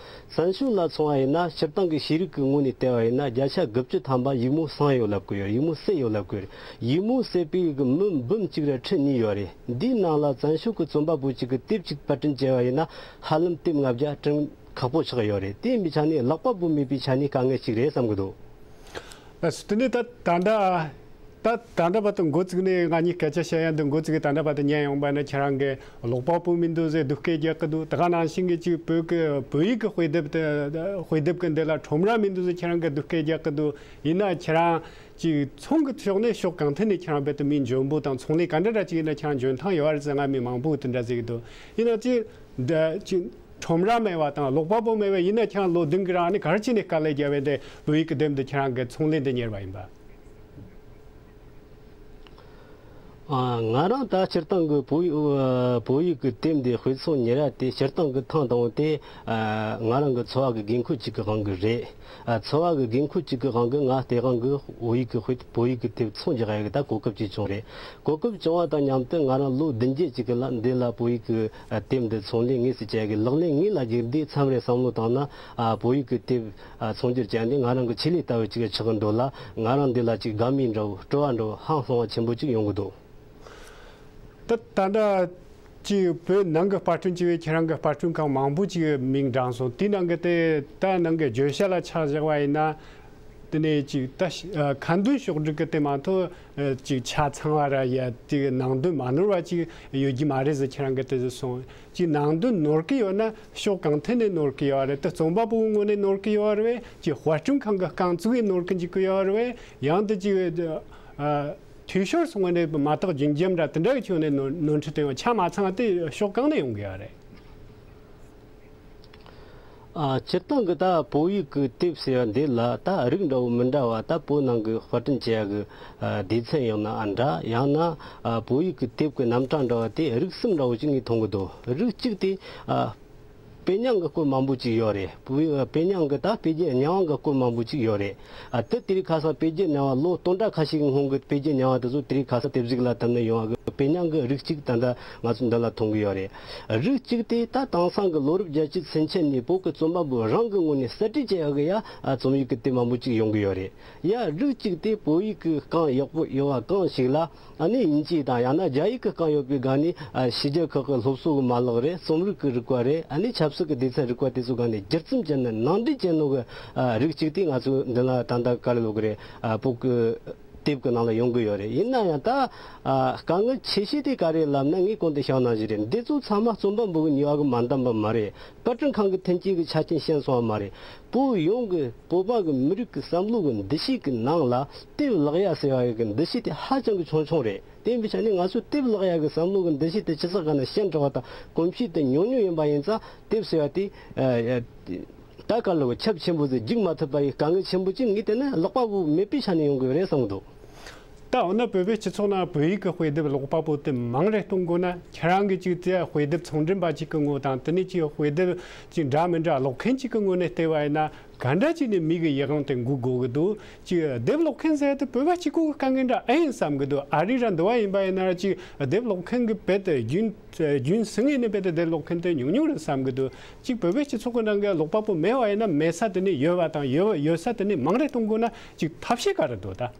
བཙན་བྱོལ་ལ་མཚོན་པ་ཡིན་ན། སྤྱིར་བཏང་གི་ཤེས་རིག་གི་ངོས་ནས་བལྟས་པ་ཡིན་ན། བརྒྱ་ཆ་དགུ་བཅུ་ཐམ་པ་ཡིག་རྨོངས་སངས་ཡོད་ལབ་གི་ཡོད། ཡིག་རྨོངས་སད་ཡོད་ལབ་གི་ཡོད། ཡིག་རྨོངས་སད་པའི་གི་མི་འབུམ་གཅིག་ར་ཁྲི་གཉིས་ཡོད་རེད། འདིའི་ནང་ལ་བཙན་བྱོལ་གི་རྩོམ་པ་པོ་གཅིག་གི་དེབ་གཅིག་པར་སྐྲུན་བྱས་པ་ཡིན་ན། ཧ་ལམ་དེབ་ལྔ་བརྒྱ་བྲིན་ཁག་པོ་ཆགས་ཡོད་རེད། དེ་ཡིན་པའི་ཆ་ནས་ཀློག་པ་པོ་མེད་པའི་ཆ་ནས་དཀའ་ངལ་གཅིག་རེད་བསམ་གི་འདུག་ལགས་སོ། དེ་ནས་ད་ད་ལྟ་ད་ད་ལྟ་བར་དུ་འགོ་བཙུགས་ནས། ང་གཉིས་སྐད་ཆ་བཤད་ཡ་འདི་འགོ་བཙུགས་ད་ལྟ་བར་དུ་ཉན་ཡོང་པ་ནི། ཁྱེད་རང་གིས་ཀློག་པ་པོ་མི་འདུག་ཟེར་སྡུག་སྐད་རྒྱག་གི་འདུག་ད་ག་ནང་བཞིན་གྱི་ཅིག་བོད་ཀྱི་བོད་ཡིག་གི་དཔེ་དེབ་དེ་དཔེ་དེབ་ཀྱི་འདི་ལ་ཁྲོམ་ར་མི་འདུག་ཟེར་ཁྱེད་རང་གིས་སྡུག་སྐད་རྒྱག་གི་འདུག་ཡིན་ན་ཁྱེད་རང་ཅིག་ཚོང་གི་ཕྱོགས་ནས་ཕྱོགས་གང་ཐད་ནས་ཁྱེད་རང་རྦད་དེ་མི་འཇོན་པོ་དང་། ཚོང་ལས་ག་འདྲ་འདྲ་ཅིག་ཡིན་ན་ཁྱེད་རང་འཇོན་ཐང་ཡོད་རེད་ཟེར། ང་མི་མང་པོས་དེ་འདྲ་ཟེར་གི་འདུག་ཡིན་ན་ཅིག་འདི་ཅིག་ཁྲོམ་ར་མེད་པ་དང་ཀློག་པ་པོ་མེད་པ་ཡིན་ན། ཁྱེད་རང་ལོ་བདུན་གྱི་རིང་ནས་ག་རེ་བྱས་ནས་དཀའ་ལས་བརྒྱབ་པས་དེ་བོད་ཡིག་གི་དེབ་འདི་ཁྱེད་རང་གི་ཚོང་ལས་འདི་གཉེར་བ་ཡིན་པ། ཨ། ང་རང་ད་སྤྱིར་བཏང་གི་བོད་ཡིག་བོད་ཡིག་གི་དེབ་འདི་དཔེ་ཚོང་གཉེར་ཡ་དེ་སྤྱིར་བཏང་གི་ཐེངས་དང་པོ་དེ། ཨ། ང་རང་གི་འཚོ་བ་གི་དགོས་མཁོ་གཅིག་གི་དབང་གིས་རེད། ཨ། འཚོ་བ་གི་དགོས་མཁོ་གཅིག་གི་དབང་གིས་ང་དེ་དབང་གིས་བོད་ཡིག་གི་དཔེ་བོད་ཡིག་གི་དེབ་ཚོང་རྒྱག་ཡ་གི་ད་གོ་སྐབས་ཅིག་བྱུང་རེད། གོ་སྐབས་བྱུང་བ་དང་མཉམ་དུ་ང་རང་ལོ་བདུན་བརྒྱད་ཅིག་གི་ལ་འདི་ལ་བོད་ཡིག་གི་དེབ་འདི་ཚོང་ལས་དངོས་སུ་བྱེད་ཡ་གི་ལག་ལེན་དངོས་ལ་བསྒྱུར་དུས། མཚམས་རེ་བསམ་བློ་བཏང་ན། ཨ། བོད་ཡིག་གི་དེབ་ཨ། ཚོང་སྒྱུར་བྱས་ནས་ང་རང་གི་ཆེད་ལས་ལྟ་བུ་ཅིག་ཆགས་ཀྱི་འདུག་ལ། ང་རང་འདི་ལ་ཅིག་དགའ་མོས་འདྲ་བོ། སྤྲོ་བ་འདྲ་བོ། ཧང་སང་བ་ཆེན་པོ་ཅིག་ཡོང་གི་འདུག་ད་ད་ལྟ་ཅིག་བོད་ནང་གི་པར་སྐྲུན་བྱས་པའི་ཁྱེད་རང་གི་པར་སྐྲུན་ཁང་མང་པོ་ཅིག་མིང་བགྲངས་སོང་། དེའི་ནང་གི་དེ་ད་ནང་གི་བརྗོད་བྱ་ལ་ཆ་བཞག་པ་ཡིན་ན། དེ་ནས་ཅིག་ད་ཁ་འདོན་ཕྱོགས་སྒྲིག་གི་དེ་མ་གཏོགས། ཨ། ཅིག་ཆ་ཚང་བ་ར་ཡ་དེ་ནང་དོན་མ་ནོར་བ་ཅིག་ཡོད་རྒྱུ་མ་རེད་ཟེར་ཁྱེད་རང་གིས་དེ་ཟེར་སོང་། ཅིག་ནང་དོན་ནོར་གི་ཡོད་ན་ཕྱོགས་གང་ཐད་ནས་ནོར་གི་ཡོད་རེད། དེ་རྩོམ་པ་པོའི་ངོས་ནས་ནོར་གི་ཡོད་རེད་པས། ཅིག་དཔར་སྐྲུན་ཁང་གི་རྐང་བཙུགས་ནས་ནོར་གི་འཇུག་གི་ཡོད་རེད་པས། ཡང་དེ་ཅིག་ཨ། འཐུས་ཤོར་སོང་བ་ནས་མ་དག་རྒྱུན་འབྱམས་འདྲ་དེ་འདྲ་གི་ཁྱོན་ནས་ནོར་ནོར་འཁྲུལ་དེ་ཡང་ཆ་མ་ཚང་བ་དེ་ཕྱོགས་གང་ནས་ཡོང་གི་ཡོད་རེད། ཨ། སྤྱིར་བཏང་གི་ད་བོད་ཡིག་གི་དེབ་ཟེར་བ་འདི་ལ་ད་རིགས་འདྲ་བོ་མི་འདྲ་བ། ད་བོད་ནང་གི་དཔར་སྐྲུན་བྱེད་ཡ་གི་ཨ། སྡེ་ཚན་ཡོད་ན་ཨ་འདྲ། ཡང་ན་ཨ། བོད་ཡིག་གི་དེབ་ཀྱི་རྣམ་གྲངས་འདྲ་བ་དེ་རིགས་གསུམ་འདྲ་བོ་ཅིག་ངས་མཐོང་གི་འདུག་རིགས་གཅིག་དེ། ཨ། དཔེ་རྙིང་གི་སྐོར་མང་པོ་ཅིག་ཡོད་རེད། བོད་ཡིག་དཔེ་རྙིང་གི་ད་དཔེ་རྒྱན་རྙིང་བ་གི་སྐོར་མང་པོ་ཅིག་ཡོད་རེད། ཨ། དེ་དེ་རིང་ཁ་སང་དཔེ་རྒྱན་རྙིང་བ་ལོ་སྟོང་ཕྲག་ཁ་ཤས་ཀྱི་སྔོན་གྱི་དཔེ་རྒྱན་རྙིང་བ་དེ་ཚོ་དེ་རིང་ཁ་སང་དེབ་གཟུགས་ལ་བཏབ་ནས་ཡོང་བ་གི་དཔེ་རྙིང་གི་རིགས་གཅིག་ད་ལྟ་ང་ཚོ་འདི་ལ་མཐོང་གི་ཡོད་རེད། རིགས་གཅིག་དེ་ད་དེང་སང་གི་ལོ་རབས་བརྒྱད་ཅུ་ཚུན་ཆད་ནས་བོད་ཀྱི་རྩོམ་པ་པོ་རང་གི་ངོས་ནས་གསར་སྐྲུན་བྱེད་ཡག་གི་ཡ། ཨ། རྩོམ་ཡིག་གི་དེབ་མང་པོ་ཅིག་ཡོང་གི་ཡོད་རེད། ཡ། རིགས་གཅིག་དེ་བོད་ཡིག་གི་རྐང་ཡག་པོ་ཡོད་པ་གང་ཞིག་ལ། ཨ་ནི་དབྱིན་ཇི་དང་ཡང་ན་རྒྱ་ཡིག་གི་རྐང་ཡོད་པའི་སྒང་ནས། ཨ། ཕྱི་རྒྱལ་ཁག་གི་སློབ་གསོ་གི་མ་ལག་རེད། རྩོམ་རིག་གི་རིག་པ་རེད། ཨ་ནི་ཆབ་སྲིད་ཀྱི་སྡེ་ཚན་རིག་པ་དེ་ཚོའི་སྒང་ནས་སྒྱུ་རྩལ་ཅན་ནི་ནང་འདྲེན་བྱས་ནོ་གི། ཨ། རིགས་གཅིག་དེ་ང་ཚོ་འདི་ལ་ད་ལྟ་ག་རེ་ལབ་དགོས་རེད། ཨ། བོད་ཀྱི་ དེབ་ཀྱི་ནང་ལ་ཡོང་གི་ཡོད་རེད། ཡིན་ན་ཡང་ད་ཨ་དཀའ་ངལ་ཆེ་ཤོས་དེ་ག་རེ་ལབ་ན། ངས་གོང་དུ་བཤད་ནང་བཞིན་རེད། འདི་ཚོ་ཚང་མ་རྩོམ་པ་པོ་གི་ནུས་པ་གི་མ་འདང་པ་མ་རེད། པར་སྐྲུན་ཁང་གི་མཐུན་རྐྱེན་གྱི་ཆ་རྐྱེན་ཞན་སོང་བ་མ་རེད། བོད་ཡོངས་ཀྱི་བོད་པ་གི་མི་རིགས་ཀྱི་བསམ་བློ་གི་འདུ་ཤེས་ཀྱི་ནང་ལ་དེབ་ཀློག་ཡ་ཟེར་བ་གི་འདུ་ཤེས་དེ་ཧ་ཅང་གི་ཆུང་ཆུང་རེད། དེ་ཡིན་པའི་ཆ་ནས་ང་ཚོས་དེབ་ཀློག་ཡ་གི་བསམ་བློ་གི་འདུ་ཤེས་དེ་ཇི་ཙམ་ག་ནས་ཞན་དྲགས་པ་དང་གོམས་གཤིས་དེ་ཉུང་ཉུང་ཡིན་པ་ཡིན་ཙང་། དེབ་ཟེར་བ་དེ་ཨ་ཨ་ད་ག་ལ་ཁྱབ་ཆེན་པོ་ཟིག་རྒྱུག་མ་ཐུབ་པ་ཡི་དཀའ་ངལ་ཆེན་པོ་ཅིག་ངས་བལྟས་ན་ཀློག་པ་པོ་མེད་པའི་ཆ་ནས་ཡོང་གི་རེད་བསམ་གི་འདུག། ད་འོ་ན་བོད་པའི་སྤྱི་ཚོགས་ནང་བོད་ཡིག་གི་དཔེ་དེབ་ཀློག་པ་པོ་དེ་མང་རེ་གཏོང་དགོས་ན། ཁྱེད་རང་གིས་ཅིག་དེ་དཔེ་དེབ་ཚོང་འགྲེམས་པ་ཅིག་གི་ངོ་དང་། དེ་ནས་ཅིག་དཔེ་དེབ་ཅིག་འདྲ་མི་འདྲ་ཀློག་མཁན་ཅིག་གི་ངོས་ནས་བལྟས་པ་ཡིན་ན། ག་འདྲ་ཅིག་ནས་མི་གི་ཡིད་དབང་དེ་འགུག་དགོས་ཀྱི་འདུག། ཅིག་དེབ་ཀློག་མཁན་ཟེར་དེ་བོད་པ་གཅིག་པོ་གི་དཀའ་ངལ་འདྲ་ཨེ་ཡིན་བསམ་གི་འདུག། ཨ་རི་ར་འདི་བ་ཡིན་པ་ཡིན་ན་ར། ཅིག་དེབ་ཀློག་མཁན་གི་དཔེ་དེ་རྒྱུན་རྒྱུན་སྲིང་ངེས་ནས་དཔེ་དེ་དེབ་ཀློག་མཁན་དེ་ཉུང་ཉུང་རེད་བསམ་གི་འདུག། ཅིག་བོད་པའི་སྤྱི་ཚོགས་ཀྱི་ནང་གི་ཀློག་པ་པོ་མེད་པ་ཡིན་ན། མེད་ས་དེ་ནས་ཡོད་པ་དང་། ཡོད་ཡོད་ས་དེ་ནས་མང་རེ་གཏོང་དགོས་ན། ཅིག་ཐབས་ཤེས་ག་རེ་འདུག་ད།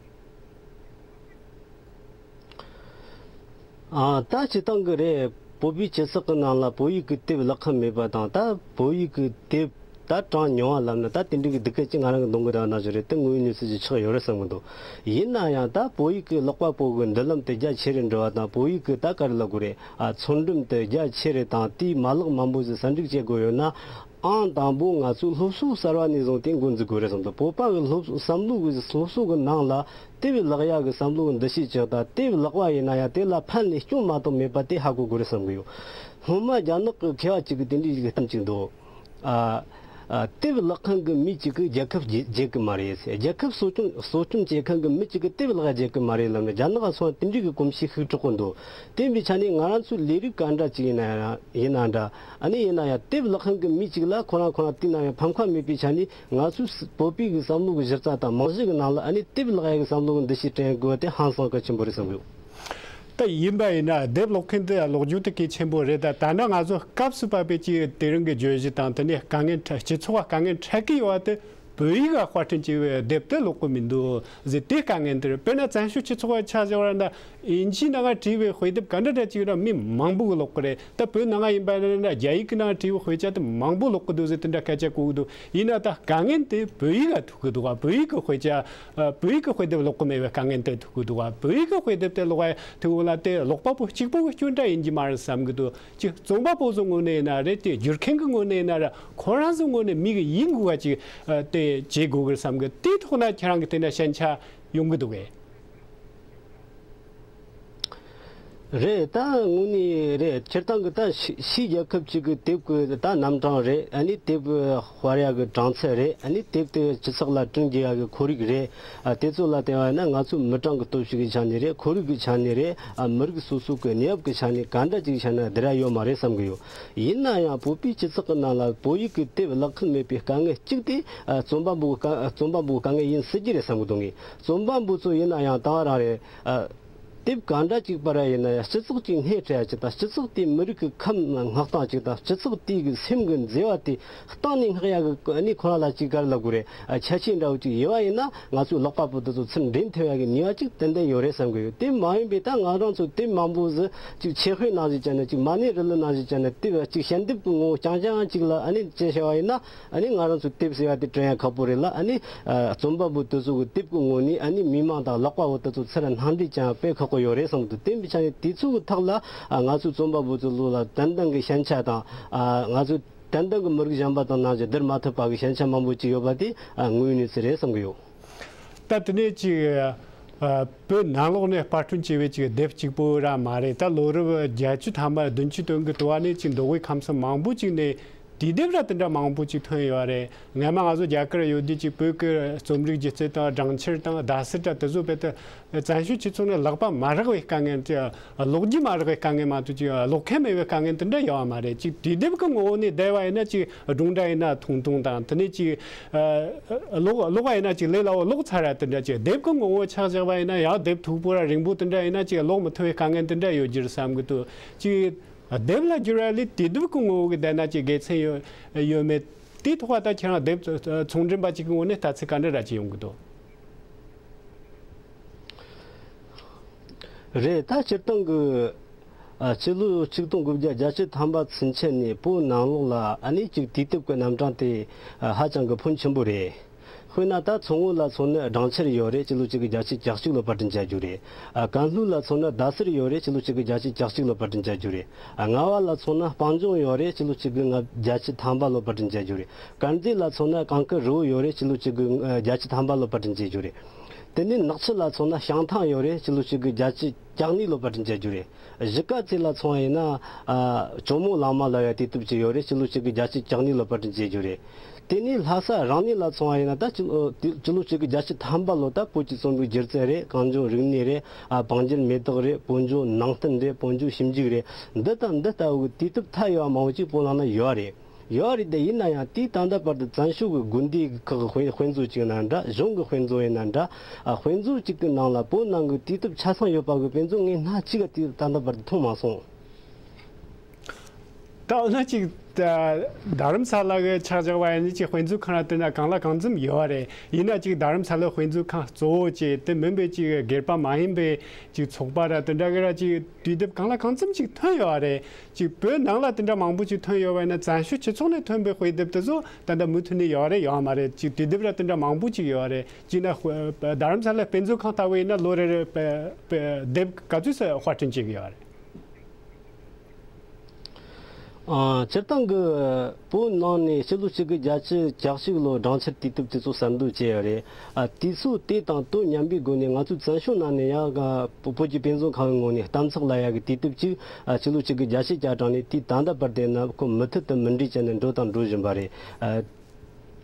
ཨ་ད་སྤྱིར་བཏང་གི་རེད། བོད་པའི་སྤྱི་ཚོགས་ཀྱི་ནང་ལ་བོད་ཡིག་གི་དེབ་ཀློག་མཁན་མེད་པ་དང་། ད་བོད་ཡིག་གི་དེབ་ད་གྲངས་ཉུང་བ་ལབ་ན། ད་དེ་འདྲའི་གི་སྡུག་སྐད་ཅིག་ང་རང་གི་འདོན་གི་རེད་ན་ཞུ་རེད། དེ་དངོས་ཡོད་གནས་ཚུལ་ཅིག་ཆགས་ཡོད་རེད་བསམ་གི་འདུག། ཡིན་ན་ཡང་ད་བོད་ཡིག་གི་ཀློག་པ་པོ་གི་མདུན་ལམ་དེ་རྒྱ་ཆེ་རུ་འགྲོ་བ་དང་། བོད་ཡིག་གི་ད་ག་རེ་ལབ་དགོས་རེད། ཨ་ཚོང་འགྲེམས་དེ་རྒྱ་ཆེ་རུ་དང་། དེའི་མ་ལག་མང་པོ་ཟིག་གསར་འཇུག་བྱེད་དགོས་ཡོད་ན། ཨང་དང་པོ་ང་ཚོས་སློབ་གསོ་གསར་བ་ནས་བཟུང་སྟེ་འགོ་འཛུགས་དགོས་རེད་བསམ་འདུག། བོད་པ་གི་སློབ་གསོ་བསམ་བློ་གི་སློབ་གསོ་གི་ནང་ལ་དེབ་ཀློག་ཡ་གི་བསམ་བློ་གི་འདུ་ཤེས་ཅིག་དང་། དེབ་ཀློག་པ་ཡིན་ན་ཡང་དེ་ལ་ཕན་ནུས་སྐྱོན་མ་གཏོགས་མེད་པ་དེ་ཧ་གོ་དགོས་རེད་བསམ་གི་ཡོད། སྔོན་མ་རྒྱ་ནག་གི་མཁས་པ་ཅིག་གིས་དེ་འདྲའི་ཞིག་གཏམ་ཅིག་འདུག། ཨ་ཨ་དེབ་ཀློག་མཁན་གི་མི་གཅིག་གིས་རྒྱལ་ཁབ་བརྗེ་བརྗེ་གི་མ་རེད། རྒྱལ་ཁབ་གསོ་སྐྱོང་གསོ་སྐྱོང་བྱེད་མཁན་གི་མི་གཅིག་གིས་དེབ་ཀློག་ཡ་བརྗེ་གི་མ་རེད་ལབ་ནས། རྒྱ་ནག་ག་སོང་དེ་འདྲའི་གི་གོམས་གཤིས་ཤིག་གྲགས་གི་འདུག། དེ་ཡིན་པའི་ཆ་ནས་ང་རང་ཚོའི་ལས་རིགས་ག་འདྲ་ཅིག་ཡིན་ན་ཡང་ཡིན་ན་འདྲ། ཨ་ནི་ཡིན་ན་ཡང་དེབ་ཀློག་མཁན་གྱི་མི་གཅིག་ལ་ཁོ་རང་ཁོ་རང་དེའི་ནང་ཡང་ཕམ་ཁ་མེད་པའི་ཆ་ནས། ང་ཚོའི་བོད་པའི་གི་བསམ་བློ་གི་གཞི་རྩ་དང་རྨང་གཞི་གི་ནང་ལ་ཨ་ནི་དེབ་ཀློག་ཡ་གི་བསམ་བློ་གི་འདུ་ཤེས་སྐྲུན་དགོས་པ་དེ་ཧང་སང་གལ་ཆེན་པོ་རེད་བསམ་གི་ཡོད། ད་ཡིན་པ་ཡིན་ན་དེབ་ཀློག་མཁན་དེ་ཀློག་རྒྱུ་དེ་གལ་ཆེན་པོ་རེད། ད་ད་ནི་ང་ཚོ་སྐབས་སུ་བབས་པའི་ཅིག་དེ་རིང་གི་བརྗོད་གཞི་དང་། དེ་ནས་དཀའ་ངལ་འཕྲད་སྤྱི་ཚོགས་ལ་དཀའ་ངལ་འཕྲད་ཀྱི་ཡོད་པ་དེ། བོད་ཡིག་ག་དཔར་སྐྲུན་བྱས་པའི་དེབ་དེ་ཀློག་གི་མི་འདུག་ཟེར། དེ་དཀའ་ངལ་དེ་རེད། དཔེར་ན་བཙན་བྱོལ་སྤྱི་ཚོགས་ཀྱི་ཆ་བཞག་པ་ན། དབྱིན་ཇིའི་ནང་བྲིས་པའི་དཔེ་དེབ་ག་འདྲ་འདྲ་ཅིག་ར་མི་མང་པོ་གིས་ཀློག་གི་རེད། ད་བོད་ནང་ཡིན་པ་ན་རྒྱ་ཡིག་གི་ནང་བྲིས་པའི་དཔེ་ཆ་དེ་མང་པོ་ཀློག་གི་འདུག་ཟེར། དེ་འདྲ་སྐད་ཆ་གོ་གི་འདུག། ཡིན་ན་ད་དཀའ་ངལ་དེ་བོད་ཡིག་ག་ཐུག་གི་འདུག་ག། བོད་ཡིག་གི་དཔེ་ཆ་ཨ་བོད་ཡིག་གི་དཔེ་དེབ་ཀློག་གི་མེད་པའི་དཀའ་ངལ་དེ་ཐུག་གི་འདུག་ག། བོད་ཡིག་གི་དཔེ་དེབ་དེ་ཀློག་ཡ་ཐུག་གི་ལ་དེ་ཀློག་པ་པོ་གཅིག་པོ་གི་སྐྱོན་འདྲ་ཡིན་གྱི་མ་རེད་བསམ་གི་འདུག། ཅིག་རྩོམ་པ་པོ་ཚོའི་ངོས་ནས་ཡིན་ན་རེད། དེ་བསྒྱུར་མཁན་གྱི་ངོས་ནས་ཡིན་ན་རེད། ཁོ་རང་ཚོའི་ངོས་ནས་མི་གི་ཡིད་འགུག་པ་ཅིག་ཨ་དེ་བྱེད་དགོས་གི་བསམ་གི། དེའི་ཐོག་ན་ཁྱེད་རང་གི་དེ་འདྲ་ཞན་ཆ་ཡོང་གི་འདུག་གས། རེད། ད་དངོས་གནས་རེད། སྤྱིར་བཏང་གི་ད་ཕྱི་ཕྱིའི་རྒྱལ་ཁབ་ཅིག་གི་དེབ་ཀྱི་ད་རྣམ་གྲངས་རེད། ཨ་ནི་དེབ་དཔར་ཡག་གི་གྲངས་ཚད་རེད། ཨ་ནི་དེབ་དེ་སྤྱི་ཚོགས་ལ་བསྐྲུན་རྒྱུ་ཡག་གི་ཁོར་ཡུག་རེད། ཨ་དེ་ཚོ་ལ་བལྟས་པ་ཡིན་ན་ང་ཚོའི་མི་གྲངས་ཀྱི་སྟོབས་ཤུགས་ཀྱི་ཆ་ནས་རེད། ཁོར་ཡུག་གི་ཆ་ནས་རེད། ཨ་མི་རིགས་སོ་སོ་གི་གནས་བབ་ཀྱི་ཆ་ནས་ག་འདྲ་ཅིག་བྱས་ན་བདེ་ར་ཡོད་མ་རེད་བསམ་གི་ཡོད། ཡིན་ན་ཡང་བོད་པའི་སྤྱི་ཚོགས་ཀྱི་ནང་ལ་བོད་ཡིག་གི་དེབ་ཀློག་མཁན་མེད་པའི་དཀའ་ངལ་གཅིག་དེ་ཨ་རྩོམ་པ་པོ་གི་དཀའ་རྩོམ་པ་པོའི་དཀའ་ངལ་ཡིན་སྲིད་ཀྱི་རེད་བསམ་གི་འདུག། ངས་རྩོམ་པ་པོ་ཚོ་ཡིན་ན་ཡང་ད་རང་རེད། ཨ་དེབ་གང་འདྲ་ཅིག་པར་ཡིན་ན་ཡང་སྤྱི་ཚོགས་ཀྱི་སྣེ་ཁྲིད་ཡ་ཅིག་དང་། སྤྱི་ཚོགས་དེའི་མི་རིགས་ཀྱི་ཁམས་བསྔགས་སྟངས་ཅིག་དང་། སྤྱི་ཚོགས་དེའི་གི་སེམས་ཀྱི་མཛེས་པ་དེ་གཏིང་ནས་བསྔགས་ཡ་གི་ནི་ཁོ་རང་ལ་ཅིག་ག་རེ་ལབ་དགོས་རེད། ཨ་ཁྱད་ཆོས་འདྲ་བོ་ཅིག་ཡོད་པ་ཡིན་ན། ང་ཚོའི་ཀློག་པ་པོ་དེ་ཚོ་ཚུར་འདྲེན་ཐུབ་ཡ་གི་ནུས་པ་ཅིག་ཏན་ཏན་ཡོད་རེད་བསམ་གི་ཡོད། དེ་མ་ཡིན་པའི་ད་ང་རང་ཚོ་དེབ་མང་པོ་ཟིག་ཅིག་ཆེད་དཔེ་ནང་བཞིན་བྱས་ན། ཅིག་མ་ཎི་རི་ལི་ནང་བཞིན་བྱས་ན། དེབ་ཅིག་ཞལ་འདེབས་ཀྱི་ངོ་བོ་རྐྱང་རྐྱང་ཅིག་ལ་ཨ་ནི་ཅི་བྱས་པ་ཡིན་ན། ཨ་ནི་ང་རང་ཚོ་དེབ་ཟེར་བ་དེ་བསྐྲུན་ཡ་ཁག་པོ་རེད་ལ། ཨ་ནི་ཨ་རྩོམ་པ་པོ་དེ་ཚོ་གི་དེབ་ཀྱི་ངོ་ནས་ཨ་ནི་མི་མང་དང་ཀློག་པ་པོ་དེ་ཚོ་ཚུར་སྣང་འདྲེན་བྱ་ཡ་དཔེ་ཁག་པོ་ཡོད་རེད་བསམ་གི་འདུག། དེ་ཡིན་པའི་ཆ་ནས་དེ་ཚོ་གི་ཐོག་ལ་ཨ་ང་ཚོའི་རྩོམ་པ་པོ་ཚོའི་ལོ་ལ་ཏན་ཏན་གྱི་ཞན་ཆ་དང་། ཨ་ང་ཚོ་ཏན་ཏན་གྱི་མི་རིགས་གཞན་པ་དང་ནང་བཞིན་བསྡུར་མ་ཐུབ་པ་གི་ཞན་ཆ་མང་པོ་ཅིག་ཡོད་པ་དེ་ཨ་དངོས་ཡོད་གནས་ཚུལ་རེད་བསམ་གི་ཡོད། ད་དེ་ནས་ཅིག་ཨ་བོད་ནང་ལོགས་ནས་དཔར་སྐྲུན་བྱས་པའི་ཅིག་དེབ་གཅིག་པོ་ར་མ་རེད། ད་ལོ་རབས་བརྒྱད་ཅུ་ཐམ་པ་བདུན་ཅུ་དོན་གྱི་དུ་བ་ནས་ཅིག་མདོ་དབུས་ཁམས་གསུམ་མང་པོ་ཅིག་ནས་དུས་དེབ་ར་དེ་འདྲ་མང་པོ་ཅིག་ཐོན་ཡོད་རེད། སྔ་མ་ང་ཚོ་རྒྱ་གར་ཡོད་དུས་ཅིག་བོད་ཀྱི་རྩོམ་རིག་སྒྱུ་རྩལ་དང་སྦྲང་ཆར་དང་རྡ་སར་དང་དེ་ཚོ་རྦད་དེ་བཙན་བྱོལ་སྤྱི་ཚོགས་ནས་ཀློག་པ་མ་རག་པའི་དཀའ་ངལ་དེ། ཀློག་རྒྱུ་མ་རག་པའི་དཀའ་ངལ་མ་གཏོགས་ཅིག་ཀློག་མཁན་མེད་པའི་དཀའ་ངལ་དེ་འདྲ་ཡོད་པ་མ་རེད། ཅིག་དུས་དེབ་ཀྱི་ངོ་བོ་ནས་བསྡད་པ་ཡིན་ན་ཅིག་སྒྲུང་འདྲ་ཡིན་ན་ཐུང་ཐུང་དང་། དེ་ནས་ཅིག་ཨ་ཀློག་ཀློག་པ་ཡིན་ན་ཅིག་ལས་སླ་བོ་ཀློག་ཚར་ར་དེ་འདྲ། ཅིག་དེབ་ཀྱི་ངོ་བོ་ཆ་བཞག་པ་ཡིན་ན་ཡང་དེབ་མཐུག་པོ་ར་རིང་པོ་དེ་འདྲ་ཡིན་ན་ཅིག་ཀློག་མི་ཐུབ་པའི་དཀའ་ངལ་དེ་འདྲ་ཡོད་རྒྱུ་རེད་བསམ་གི་འདུག། ཅིག་དེབ་ལ་བསྒྱུར་བ་ལས་དུས་དེབ་ཀྱི་ངོ་བོ་གི་བསྡད་ན་ཅིག་དགེ་མཚན་ཡོད་ཡོད་མེད། དེའི་ཐོག་ད་ཁྱེད་རང་དེབ་ཚོང་འདྲེན་པ་གཅིག་གི་ངོས་ནས་ལྟ་ཚུལ་ག་འདྲ་ར་ཅིག་ཡོང་གི་འདུག། རེད། ད་སྤྱིར་བཏང་གི་ཨ་ཕྱི་ལོ་ཆིག་སྟོང་དགུ་བརྒྱ་བརྒྱད་ཅུ་ཐམ་པ་ཚུན་ཆད་ནས་བོད་ནང་ལོགས་ལ་ཨ་ནི་ཅིག་དུས་དེབ་ཀྱི་རྣམ་གྲངས་དེ་ཨ་ཧ་ཅང་གི་ཕོན་ཆེན་པོ་རེད། དཔེར་ན་ད་མཚོ་སྔོན་ལ་མཚོན་ན་སྦྲང་ཆར་ཡོད་རེད། སྤྱི་ལོ་གཅིག་དགུ་བརྒྱད་ཅུ་གྱ་གཅིག་ལོ་པར་སྐྲུན་བྱ་རྒྱུ་རེད། ཨ། ཀན་ལྷོ་ལ་མཚོན་ན་ཟླ་ཟེར་ཡོད་རེད། སྤྱི་ལོ་གཅིག་དགུ་བརྒྱད་ཅུ་གྱ་གཅིག་ལོ་པར་སྐྲུན་བྱ་རྒྱུ་རེད། ཨ། རྔ་བ་ལ་མཚོན་ན་སྤང་ལྗོངས་ཡོད་རེད། སྤྱི་ལོ་གཅིག་དགུ་ལྔ་བརྒྱད་ཅུ་ཐམ་པ་ལོ་པར་སྐྲུན་བྱ་རྒྱུ་རེད། དཀར་མཛེས་ལ་མཚོན་ན་གངས་དཀར་རི་བོ་ཡོད་རེད། སྤྱི་ལོ་གཅིག་དགུ་བརྒྱད་ཅུ་ཐམ་པ་ལོ་པར་སྐྲུན་བྱ་རྒྱུ་རེད། དེ་ནས་ནག་ཆུ་ལ་མཚོན་ན་བྱང་ཐང་ཡོད་རེད། སྤྱི་ལོ་གཅིག་དགུ་བརྒྱད་ཅུ་གྱ་གཉིས་ལོ་པར་སྐྲུན་བྱ་རྒྱུ་རེད། གཞིས་ཀ་རྩེ་ལ་མཚོན་པ་ཡིན་ན། ཨ། ཇོ་མོ་གླང་མ་ལབ་ཡ་དུས་དེབ་ཅིག་ཡོད་རེད། སྤྱི་ལོ་གཅིག་དགུ་བརྒྱད་ཅུ་གྱ་གཉིས་ལོ་པར་སྐྲུན་བྱེད་རྒྱུ་རེད། དེ་ནས་ལྷ་ས་རང་གནས་ལ་མཚོན་པ་ཡིན་ན། ད་སྤྱི་ལོ་སྤྱི་ལོ་གཅིག་དགུ་བརྒྱད་ཅུ་ཐམ་པ་ལོ་ད་བོད་ཀྱི་རྩོམ་རིག་སྒྱུ་རྩལ་རེད། གངས་ལྗོངས་རིག་གནས་རེད། ཨ། བང་རྒྱུད་མེ་ཏོག་རེད། བོད་ལྗོངས་ནང་བསྟན་རེད། བོད་ལྗོངས་ཞིབ་འཇུག་རེད། འདི་དང་འདི་ལྟ་བུའི་དུས་དེབ་ཐ་ཡོད་མང་པོ་ཅིག་བོད་ནང་ན་ཡོད་རེད། ཡོད་རེད་དེ། ཡིན་ན་ཡང་དེའི་ད་ལྟ་བར་དུ་བཙན་བྱོལ་གྱི་དགོན་སྡེ་ཁག་གི་དཔེ་དཔེ་མཛོད་ཅིག་ཡིན་ན་འདྲ། གཞུང་གི་དཔེ་མཛོད་ཡིན་ན་འདྲ། ཨ། དཔེ་མཛོད་ཅིག་གི་ནང་ལ་བོད་ནང་གི་དུས་དེབ་ཆ་ཚང་ཡོད་པ་གི་དཔེ་མཛོད་ངས་སྣ་གཅིག་ག་དུས་ད་ལྟ་བར་དུ་མཐོང་མ་སོང་། ད་འོ་ན་ཅིག་ད་རྡ་རམ་ས་ལ་གི་ཆ་བཞག་པ་ཡིན་ན། ཅིག་དཔེ་མཛོད་ཁང་ར་དེ་ན་གང་ལ་གང་འཚམ་ཡོད་རེད། ཡིན་ན་ཅིག་རྡ་རམ་ས་ལ་དཔེ་མཛོད་ཁང་གཙོ་བོ་ཅིག་དེ་མིན་པའི་ཅིག་སྒེར་པ་མ་ཡིན་པའི་ཅིག་ཚོགས་པ་ར་དེ་འདྲ་གི་ར་ཅིག་དུས་དེབ་གང་ལ་གང་འཚམ་ཅིག་ཐོན་ཡོད་རེད། ཅིག་བོད་ནང་ལ་དེ་འདྲ་མང་པོ་ཅིག་ཐོན་ཡོད་པ་ཡིན་ན། བཙན་བྱོལ་སྤྱི་ཚོགས་ནས་ཐོན་པའི་དཔེ་དེབ་དེ་ཚོ་ད་ལྟ་མུ་མཐུད་ནས་ཡོད་རེད་ཡོད་མ་རེད། ཅིག་དུས་དེབ་ར་དེ་འདྲ་མང་པོ་ཅིག་ཡོད་རེད། ཅིག་ན་དཔེ་རྡ་རམ་ས་ལ་དཔེ་མཛོད་ཁང་ལྟ་བུ་ཡིན་ན་ལོ་རེ་རེ་དཔེ་དཔེ་དེབ་ག་ཚོད་ཙམ་དཔར་སྐྲུན་བྱེད་ཀྱི་ཡོད་རེད། ཨ། སྤྱིར་བཏང་གི་བོད་ནང་ནས་སྤྱི་ལོ་གཅིག་དགུ་བརྒྱད་ཅུ་གྱ་གཅིག་ལོ་སྦྲང་ཆར་དུས་དེབ་དེ་ཚོ་གསར་འདོན་བྱས་ཡོད་རེད། ཨ། དུས་ཚོད་དེ་དང་དོ་མཉམ་པའི་སྒོ་ནས་ང་ཚོའི་བཙན་བྱོལ་ནང་ནས་ཡང་བོད་ཀྱི་དཔེ་མཛོད་ཁང་གི་ངོས་ནས་གཏན་ཚོགས་ལབ་ཡ་གི་དུས་དེབ་ཅིག་ཨ། སྤྱི་ལོ་གཅིག་དགུ་བརྒྱད་ཅུ་གྱ་གྲངས་ནས་དུས་ད་ལྟ་བར་དེ་ན་ཁོ་མུ་མཐུད་དུ་མུ་འབྲེལ་བྱས་ནས་འགྲོ་དང་འགྲོ་བཞིན་པ་རེད། ཨ།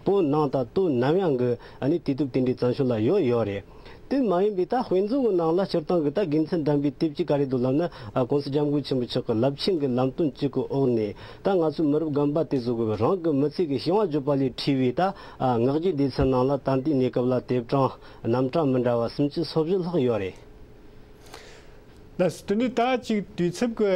བོད་ནང་དང་དོ་ནམ་ཡང་གི་ཨ་ནི་དུས་དེབ་དེ་འདྲའི་བཙན་བྱོལ་ལ་ཡོད་ཡོད་རེད། དེ་མ་ཡིན་པའི་ད་དཔེ་མཛོད་ཀྱི་ནང་ལ་སྤྱིར་བཏང་གི་ད་དགེ་མཚན་ལྡན་པའི་དེབ་ཅིག་ག་རེ་འདུག་ལབ་ན། ཨ། ྋགོང་ས་ྋསྐྱབས་མགོན་ཆེན་པོ་མཆོག་གི་རླབས་ཆེན་གྱི་ལམ་སྟོན་གཅིག་གི་འོག་ནས། ད་ང་ཚོའི་མི་རབས་རྒན་པ་དེ་ཚོ་གི་རང་གི་མི་ཚེ་གི་བྱིང་བ་བརྗོད་པ་ལས་འཕྲོས་པའི་ད། ཨ། ངག་རྒྱུན་སྡེ་ཚན་ནང་ལ་ད་ལྟའི་གནས་སྐབས་ལ་དེབ་གྲངས་རྣམ་གྲངས་མི་འདྲ་བ་སུམ་ཅུ་སོ་བཞི་ལྷག་ཡོད་རེད། ལགས་སོ། དེ་ནས་ད་ཅིག་དུས་ཚོད་ཀྱི་